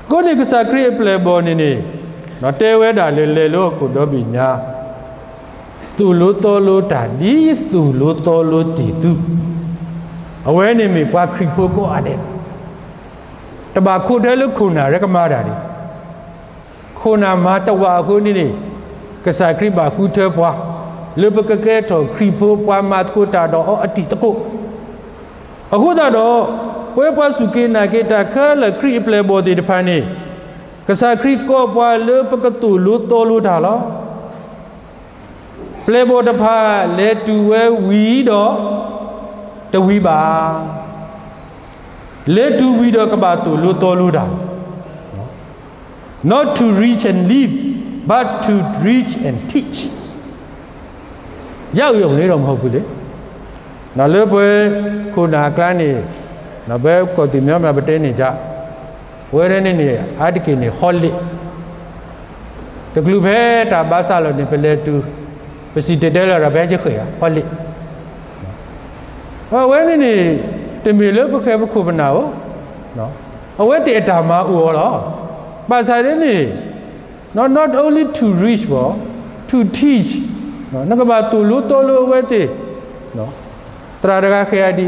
အဃိန့ၣ်ကစၢ်ခရံာ်အပျဲၢ်အဘီၣ်န့ၣ်န့ၣ်, တဲဝဲဒၣ်လၢလဲၤလၢဟီၣ်ခိၣ်ဒီဘ့ၣ်ညါ, သိၣ်လိသီလိတၢ် ဒ်သိၣ်လိသီလိတ့ၢ်သု, အဝဲန့ၣ်မ့ၢ်ပှၤခရံာ်ဖိကိးဂၤဒဲး, တဘၣ်ခိးထွဲလၢခိၣ်နၢ်ရဲၣ်ကမၤတၢ်န့ၣ်, ခိၣ်နၢ်မၤတဝာ်အဃိန့ၣ်န့ၣ်, ကစၢ်ခရံာ်ဘၣ်ဃုထၢပှၤ, လၢပကကဲထီၣ်ခရံာ်ဖိပှၤမၤသကိးတၢ်ဒီးအီၤအတံၤသကိး. အဃိသတးဒီး, ပဝဲပှၤစူၢ်က့ၤနာ်က့ၤတၢ်ခဲလၢာ်ခရံာ်အပျဲၢ်အဘီၣ်သ့ၣ်တဖၣ်န့ၣ်, ကစၢ်ခရံာ်ကိးပှၤလၢပကသိၣ်လိသီလိတၢ်လီၤ. ပျဲၢ်အဘီၣ်တဖၣ်လဲၤတုၤဝဲဝံၤဒီး, တဝံၤဘၣ်. လဲၤတုၤဝံၤဒီးကဘၣ်သိၣ်လိသီလိတၢ်, not to reach and leave, but to reach and teach. ယအုၣ်အီၤန့ၣ်ဒီးမဟီၣ်ပူၤလံ, လၢပဝဲခိၣ်နၢ်အကျါန့ၣ်, ပဝဲကီၢ်သူၣ်မံၤမံၤပတဲန့ၣ်ဒၣ်, ပဝဲန့ၣ်န့ၣ် အါတက့ၢ်န့ၣ် ဟီလ့ၣ်, တချုးဖဲတၢ်ဘါစၢ်လီၤန့ၣ် ပလဲၤတုၤ, ပစံၣ်တဲၤတဲလီၤဒီး ပဟဲကဃဲၤဧါ ဟီလ့ၣ်. အဝဲန့ၣ်န့ၣ်, တမ့ၢ်လၢပဃဲၤပခိၣ်ပနၢ်ဧိၤ, အဝဲသ့ၣ်အတၢ်မၤအိၣ်အီၤလီၤ. ဘၣ်ဆၣ်ဒ်န့ၣ်, not only to reach ဘၣ်, to teach, နကဘၣ်သိၣ်လိသီလိအဝဲသ့ၣ်, သရၣ်တဂၤဃဲၤအဒ်အံ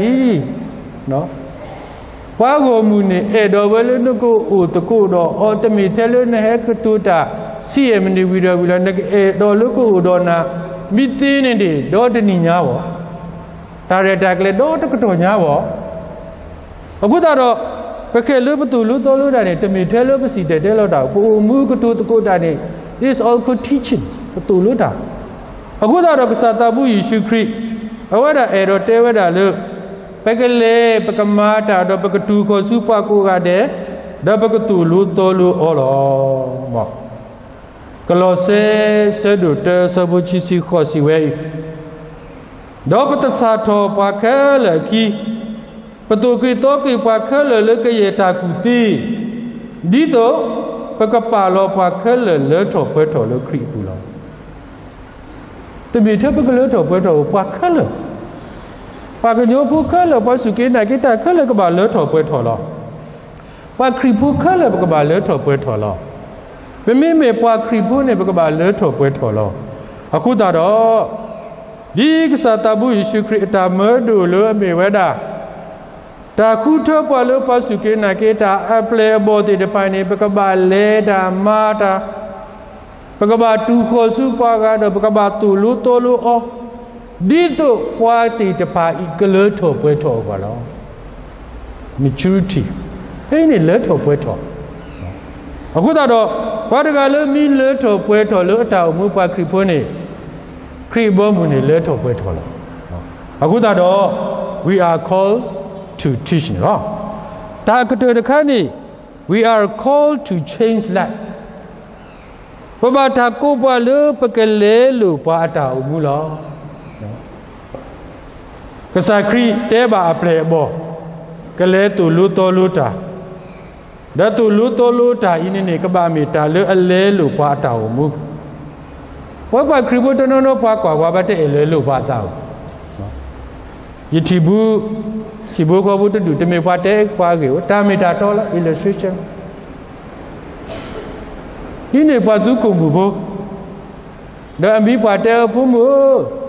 ၤ, ပှၤဂီၢ်မုၢ်န့ၣ် အဲၣ်ဒိးဝဲလၢနကအိၣ်သကိးဒီးအီၤ တမ့ၢ်ထဲလၢနဟဲကတိၤတၢ် ဆံယဲၢ်မံးနံးဝံၤဒီးဝံၤလီၤ, နကအဲၣ်ဒိးလၢကအိၣ်ဒီးနၤ မံသ့န့ၣ်န့ၣ် ဒီတနံၣ်ညါဘၣ်, တၢ်ရဲၣ်တၢ်ကျဲၤဒီတကတီၢ်ညါဘၣ်. အဃိသတးဒီး ပဃဲၤလၢပသိၣ်လိသီလိတၢ်န့ၣ် တမ့ၢ်ထဲလၢပစံၣ်တဲၤတဲလီၤတၢ်, ပအိၣ်မူကတိၤသကိးတၢ်န့ၣ် it's all called teaching, ပသိၣ်လိတၢ်. အဃိသတးဒီး ကစၢ်သးဘိယ့ၣ်ၡူးခရံာ် အဝဲဒၣ်အဲၣ်ဒိးတဲဝဲဒၣ်လၢ ပကလဲၤ ပကမၤတၢ်ဒီး ပကတူၢ်ဃီၤဆူပှၤကိးဂၤဒဲး, ဒီးပကသိၣ်လိသီလိအီၤလီၤ. ကလီးစဲ ဆၢဒိၣ်တၢ ဆၢဖိခံဆံဃိး စံးဝဲအံၤ, ဒီးပတစးထီၣ်ပှၤခဲလၢာ်အခံ, ပသိၣ်က့ၤသီက့ၤပှၤခဲလၢာ်လၢကယဲၢ်တၢ်ကူၣ်သ့, ဒ်သိးပကပာ်လီၤပှၤခဲလၢာ်လၢထီၣ်ပှဲၤထီၣ်လၢခရံာ်အပူၤလီၤ. တမ့ၢ်ထဲပကလၢထီၣ်ပှဲၤထီၣ်ပှၤခဲလၢာ်, ပှၤကညီဖိခဲလၢာ်, ပှၤစူၢ်က့ၤနာ်က့ၤတၢ်ခဲလၢာ်ကဘၣ်လၢထီၣ်ပှဲၤထီၣ်လီၤ. ပှၤခရံာ်ဖိခဲလၢာ် ပကဘၣ်လၢထီၣ်ပှဲၤထီၣ်လီၤ. ပမ့မ့ၢ်ပှၤခရံာ်ဖိန့ၣ် ပကဘၣ်လၢထီၣ်ပှဲၤထီၣ်လီၤ. အဃိသတးဒီး ဒ်ကစၢ်သးဘိယ့ၣ်ၡူးခရံာ်အတၢ်မၢဒိၣ်လၢအမ့ၢ်ဝဲဒၣ် တၢ်ဃုထၢပှၤလၢပှၤစူၢ်က့ၤနာ်က့ၤတၢ်အပျဲၢ်အဘီၣ်သ့ၣ်တဖၣ်န့ၣ် ပကဘၣ်လဲၤတၢ်မၤတၢ်, ပကဘၣ်တူၢ်ဃီၤဆူပှၤဂၤဒီး ပကဘၣ်သိၣ်လိသီလိအီၤ, ဒ်သိးပှၤသ့ၣ်တဖၣ်အံၤကလၢထီၣ်ပှဲၤထီၣ်အဂီၢ်လီၤ. maturity, ဖဲအံၤန့ၣ်လၢထီၣ်ပှဲၤထီၣ်. အဃိသတးဒီး ပှၤတဂၤလၢမ့ၢ်လၢထီၣ်ပှဲၤထီၣ်လၢအတၢ်အိၣ်မူပှၤခရံာ်ဖိန့ၣ် ခရံာ်အဘီအမုၢ်န့ၣ် လၢထီၣ်ပှဲၤထီၣ်လီၤ. အဃိသတးဒီး we are called to teach န့ၣ်လီၤ. တၢ်ကတၢၢ်တခါန့ၣ် we are called to change life, ပဘၣ်တၢ်ကိးပှၤလၢပကလဲလိာ်ပှၤအတၢ်အိၣ်မူလီၤ. ကစၢ်ခရံာ်တဲဘၣ်အပျဲၢ်အဘီၣ် ကလဲၤသိၣ်လိသီလိတၢ်, ဒီးသိၣ်လိသီလိတၢ်အံၤန့ၣ်န့ၣ် ကဘၣ်မ့ၢ်တၢ်လၢအလဲလိာ်ပှၤအတၢ်အိၣ်မူ. ပဝဲပှၤခရံာ်ဖိတနီၤနီၤ ပှၤကွၢ်ပှၤဘၣ်တအဲၣ်လၢလိာ်ပှၤအသးဧိၤ, ယထံၣ်ဘူး ထံၣ်ဘိဃီဖိတဒူၣ် တမ့ၢ်ပှၤတဲပှၤဂ့ၢ်ဧိၤ, တၢ်မ့ၢ်တၢ်တီလၢ illustration အံၤန့ၣ် ပှၤသူခိၣ်မုၣ်ဖိ, ဒီးအမံၤပှၤတဲအဖိမုၣ်ဧၢ,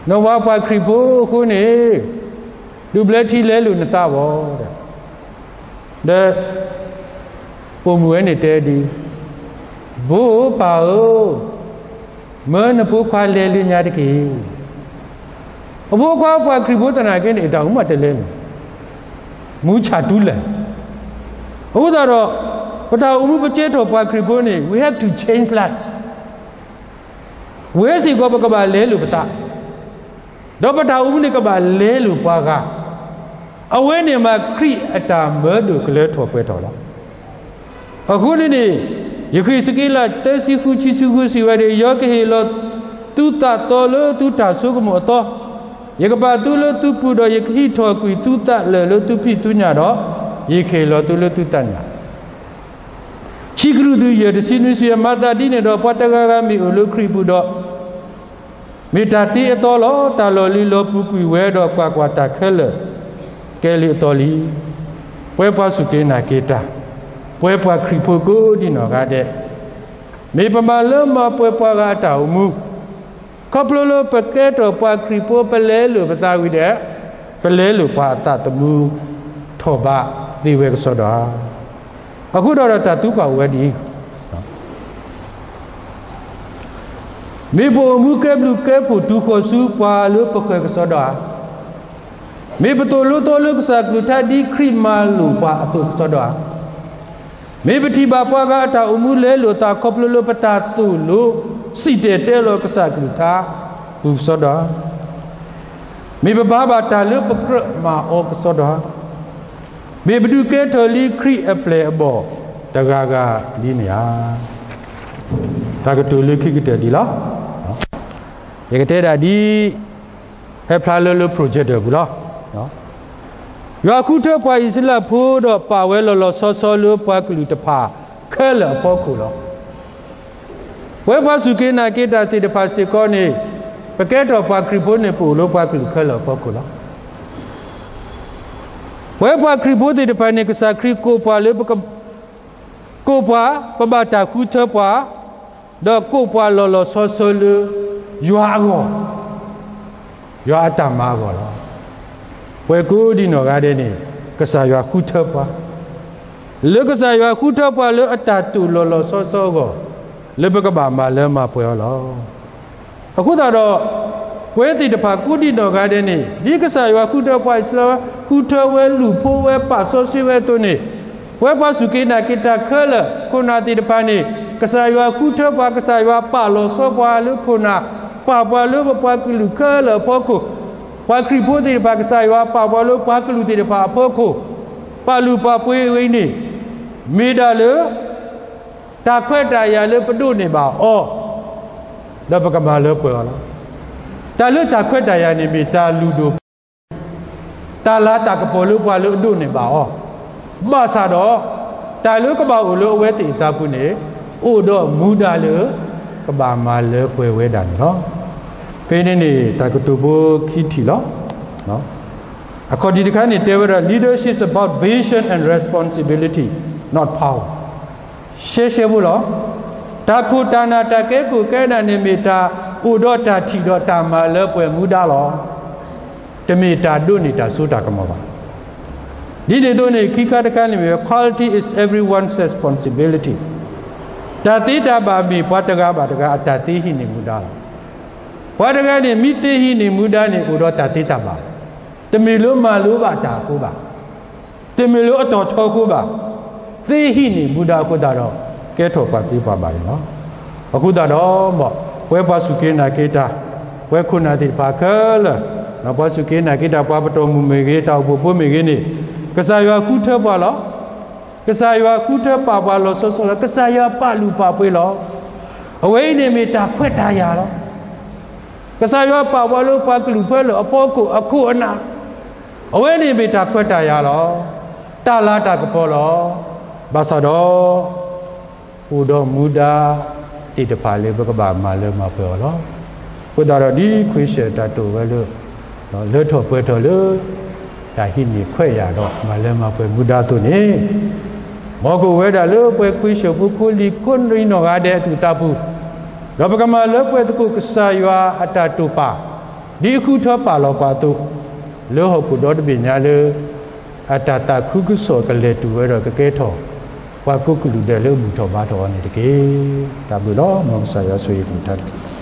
နဝၤပှၤခရံာ်ဖိအဃိန့ၣ် ဒုးဘျၢထံလဲလိာ်နသးဘၣ်, ဒီးပိာ်မုၣ်ဝဲန့ၣ်တဲဒ်အံၤ, ဘိဧၢပၢ်ဧၢ, မၢနဖိခွါလဲၤလၢညါတက့ၢ်. အဖိခွါပှၤခရံာ်ဖိသနာ်က့န့ၣ် အတၢ်အိၣ်မူတလဲန့ၣ် မူဆၣ်တူၢ်လဲၣ်. အဃိသတးဒီး ပတၢ်အိၣ်မူပကဲထီၣ်ပှၤခရံာ်ဖိန့ၣ် we have to change life. ဝဲစ့ၢ်ကီးပကဘၣ်လဲလိာ်ပသး, ဒီးပတၢ်အိၣ်မူန့ၣ်ကဘၣ်လဲလိာ်ပှၤဂၤ, အဝဲန့ၣ်မးခရံာ်အတၢ်မၢဒိၣ်ကလၢထီၣ်ပှဲၤထီၣ်လီၤ. အဃိန့ၣ်န့ၣ် ယဃ့ၢ်စက့လး သၢဆံဃု ခံဆံဃု စံးဝဲဒၣ်, ယွၤကဟ့ၣ်လီၤသုသးသီလၢသုတၢ်ဆိကမိၣ်အသီ, ယကပာ်သုလၢသုပူၤဒီး ယကဟံးထီၣ်ကွံာ်သုသးလၢာ်လၢသုဖံးသုညၣ်ဒီး ယကဟ့ၣ်လီၤသုလၢသုသးညၣ် ခံကရံၣ်သူး ယဲၢ် တဆံနွံ စံးဝဲ, မၤသးဒ်န့ၣ်ဒီး ပှၤတဂၤဂၤမ့ၢ်အိၣ်လၢခရံာ်အပူၤဒီး မ့ၢ်တၢ်သ့အသီလီၤ. တၢ်လီၢ်လံၤလီၤပူၤကွံာ်ဝဲဒီး ကွၢ်ကွၢ်, တၢ်ခဲလၢာ်ကဲလံအသီလံ. ပဝဲပှၤစူၢ်က့ၤနာ်က့ၤတၢ်, ပဝဲပှၤခရံာ်ဖိကိးဒံနီၢ်ဂၤဒဲး, မ့ၢ်ပမၤလၢမၤပှဲၤပှၤဂၤအတၢ်အိၣ်မူ, ခီဖျိလၢပကဲထီၣ်ပှၤခရံာ်ဖိ ပလဲလိာ်ပသးဝံၤဒီး ပလဲလိာ်ပှၤအသးသမူ ထီၣ်ဘးသ့ဝဲကစီဒီဧါ. အဃိဒီးတၢ်သံကွၢ်အိၣ်ဝဲဒ်အံၤ, မ့ၢ်ပအိၣ်မူကဲဘျုးကဲဖှိၣ် တူၢ်ဃီၤဆူပှၤလၢပဃၢၤကစီဒီဧါ. မ့ၢ်ပသိၣ်လိသီလိကစၢ်ကလုၢ်ကထါ ဒ်ခရံာ်မၤလိာ်ပှၤအသိးကစီဒီဧါ. မ့ၢ်ပထံၣ်ဘၣ်ပှၤဂၤအတၢ်အိၣ်မူ လဲလိာ်အသး ခီဖျိလၢပတၢ်သိၣ်လိ စံၣ်တဲၤတဲလီၤကစၢ်ကလုၢ်ကထါ ပူၤကစီဒီဧါ. မ့ၢ်ပဘါဘၣ်တၢ်လၢပကြၢးမၤအီၤကစီဒီဧါ. မ့ၢ်ပဒုးကဲထီၣ်လံခရံာ်အပျဲၢ်အဘီၣ် တဂၤဂၤလံန့ၣ်ဧါ. တၢ်ကတိၤလၢခံကတၢၢ်ဒ်လီၤ. ယကတဲဒၣ်ဒ် ဟဲဖျါလၢလၢ projector ပူၤလီၤ. ယွၤဃုထၢပှၤအံၣ်စရ့လးဖိဒီး ပာ်ဝဲလီၤလီၤဆီဆီလၢပှၤကလုာ်တဖၣ်ခဲလၢာ်အဖီခိၣ်လီၤ. ပဝဲပှၤစူၢ်က့ၤနာ်က့ၤတၢ်သ့ၣ်တဖၣ်စ့ၢ်ကီးန့ၣ် ပကဲထီၣ်ပှၤခရံာ်ဖိန့ၣ် ပအိၣ်လၢပှၤကလုာ်ခဲလၢာ်အဖီခိၣ်လီၤ. ပဝဲပှၤခရံာ်ဖိသ့ၣ်တဖၣ်န့ၣ် ကစၢ်ခရံာ်ကိးပှၤလၢပက ကိးပှၤ, ပဘၣ်တၢ်ဃုထၢပှၤ, ဒီးကိးပှၤလီၤလီၤဆီဆီလၢ ယွၤအဂီၢ်, ယွၤအတၢ်မၤအဂီၢ်လီၤ. ပှၤကိးဒံနီၢ်ဂၤဒဲးန့ၣ် ကစၢ်ယွၤဃုထၢပှၤ, လၢကစၢ်ယွၤဃုထၢပှၤလၢအတၢ်တိာ်လီၤလီၤဆီဆီအဂီၢ်, လၢပကဘၣ်မၤလၢမၤပှဲၤအီၤလီၤ. အဃိသတးဒီး ပဝဲသ့ၣ်တဖၣ်ကိးဒံနီၢ်ဂၤဒဲးန့ၣ် ဒ်ကစၢ်ယွၤဃုထၢပှၤအံၣ်စရ့လး ဃုထၢဝဲ လူၢ်ဖိဝဲ ပာ်စီဆှံဝဲအသိးန့ၣ်, ပဝဲပှၤစူၢ်က့ၤနာ်က့ၤတၢ်ခဲလၢာ် ခိၣ်နၢ်သ့ၣ်တဖၣ်န့ၣ် ကစၢ်ယွၤဃုထၢပှၤ, ကစၢ်ယွၤပာ်လီၤဆီပှၤလၢခိၣ်နၢ်, ပာ်ပှၤလၢပပှၤကလုာ်ခဲလၢာ်အဖီခိၣ်, ပှၤခရံာ်ဖိသ့ၣ်တဖၣ် ကစၢ်ယွၤပာ်ပှၤလၢပှၤကလုာ်သ့ၣ်တဖၣ်အဖီခိၣ်, ပာ်လုၢ်ပာ်ပှ့ၤအဂ့ၢ်န့ၣ် မ့ၢ်ဒၣ်လၢ တၢ်ခွဲးတၢ်ယာ်လၢပဒိးန့ၢ်ဘၣ်အီၤ, ဒီးပကမၤလၢပှဲၤအီၤလီၤ. တၢ်လၢတၢ်ခွဲးတၢ်ယာ်န့ၣ်မ့ၢ်တၢ်လုၢ်ဒိၣ်ပှ့ၤဒိၣ်, တၢ်လၤတၢ်ကပီၤလၢပှၤလၢအဒိးန့ၢ်ဘၣ်အီၤ, ဘၣ်ဆၣ်ဒီး တၢ်လၢကဘၣ်အိၣ်လၢအဝဲသ့ၣ်အသးပူၤန့ၣ် အိၣ်ဒီးမူဒါလၢ ကဘၣ်မၤလၢပှဲၤဝဲဒၣ်န့ၣ်လီၤ. ဖဲန့ၣ်န့ၣ် တၢ်ကတိၤဖိခံထံၣ်လီၤ. အခီၣ်ထံးတခါန့ၣ်တဲဝဲဒၣ် leadership is about vision and responsibility, not power. ရှဲရှဲဖိလီၤ. တၢ်ခိၣ်တၢ်နၢ်တၢ်ကဲခိၣ်ကဲနၢ်န့ၣ် မ့ၢ်တၢ်အိၣ်ဒီးတၢ်ထံၣ်ဒီးတၢ်မၤလၢပှဲၤမူဒါလီၤ. တမ့ၢ်တၢ်ဒိးန့ၢ်တၢ်စိတၢ်ကမီၤဘၣ်. ဒ်န့ၣ်အသိးန့ၣ် ခံခါတခါန့ၣ်မ့ၢ် quality is everyone's responsibility. တၢ်သ့တၢ်ဘၣ်မ့ၢ်ပှၤတဂၤဘၣ်တဂၤအတၢ်သ့ဟံးန့ၢ်မူဒါလီၤ. ပှၤတဂၤန့ၣ် မ့ၢ်သ့ဟံးန့ၢ်မူဒါန့ၣ် အိၣ်ဒီးတၢ်သ့တၢ်ဘၣ်, တမ့ၢ်လၢမၤလိဘၣ်တၢ်အဃိဘၣ်, တမ့ၢ်လၢအတီၢ်ထီအဃိဘၣ်, သ့ဟံးန့ၢ်မူဒါအဃိသတးဒီး ကဲထီၣ်ပှၤသ့ပှၤဘၣ်န့ၣ်လီၤ. အဃိသတးဒီး ပဝဲပှၤစူၢ်က့ၤနာ်က့ၤတၢ်, ပဝဲခိၣ်နၢ်သ့ၣ်တဖၣ်ခဲလၢာ်, ပှၤစူၢ်က့ၤနာ်က့ၤတၢ် ပှၤပတီၢ်မုၢ်မ့ၢ်ဂ့ၤ တၢ်အိၣ်ဖှိၣ်ဖိမ့ၢ်ဂ့ၤန့ၣ်, ကစၢ်ယွၤဃုထၢပှၤလီၤ. ကစၢ်ယွၤဃုထၢပာ်ပှၤလီၤဆီဆီလီၤ. ကစၢ်ယွၤပာ်လုၢ်ပာ်ပှ့ၤလီၤ. အဝဲအံၤန့ၣ်မ့ၢ်တၢ်ခွဲးတၢ်ယာ်လီၤ. ကစၢ်ယွၤပာ်ပှၤလၢပှၤကလုာ်ခဲလၢာ်အဖီခိၣ်အခိၣ်အနၢ်, အဝဲန့ၣ်မ့ၢ်တၢ်ခွဲးတၢ်ယာ်လီၤ. တၢ်လၤတၢ်ကပီၤလီၤ. ဘၣ်ဆၣ်ဒီး အိၣ်ဒီးမူဒါသ့ၣ်တဖၣ်လၢပကဘၣ်မၤလၢမၤပှဲၤအီၤလီၤ. အဃိသတးဒီးဒ်ခွံၡၢၣ်တၢ်တိာ်ဝဲလၢ လၢထီၣ်ပှဲၤထီၣ်လၢ တၢ်ဟံးန့ၢ်ခွဲးယာ်ဒီးမၤလၢမၤပှဲၤမူဒါအသိးန့ၣ်, မ်ကအိၣ်ဝဲဒၣ်လၢပှၤခွံၡၢၣ်ဖိဖိလံၤကိးဒံနီၢ်ဂၤဒဲးအသူၣ်အသးပူၤ, ဒီးပကမၤလၢပှဲၤသကိးကစၢ်ယွၤအတၢ်တိာ်ပာ်, ဒ်အဃုထၢပာ်လီၤပှၤအသိး, လၢဟီၣ်ခိၣ်ဒီတဘ့ၣ်ညါလၢ အတၢ်သးခုကစီၣ်ကလဲၤတုၤဝဲဒီးကကဲထီၣ် ပှၤကိးကလုာ်ဒဲးလၢအဘူၣ်ထီၣ်ဘါထီၣ်အီၤန့ၣ်တက့ၢ်. တၢ်ဘျုးလီၤ. မ်ကစၢ်ယွၤဆိၣ်ဂ့ၤကလုၢ်ကထါတက့ၢ်.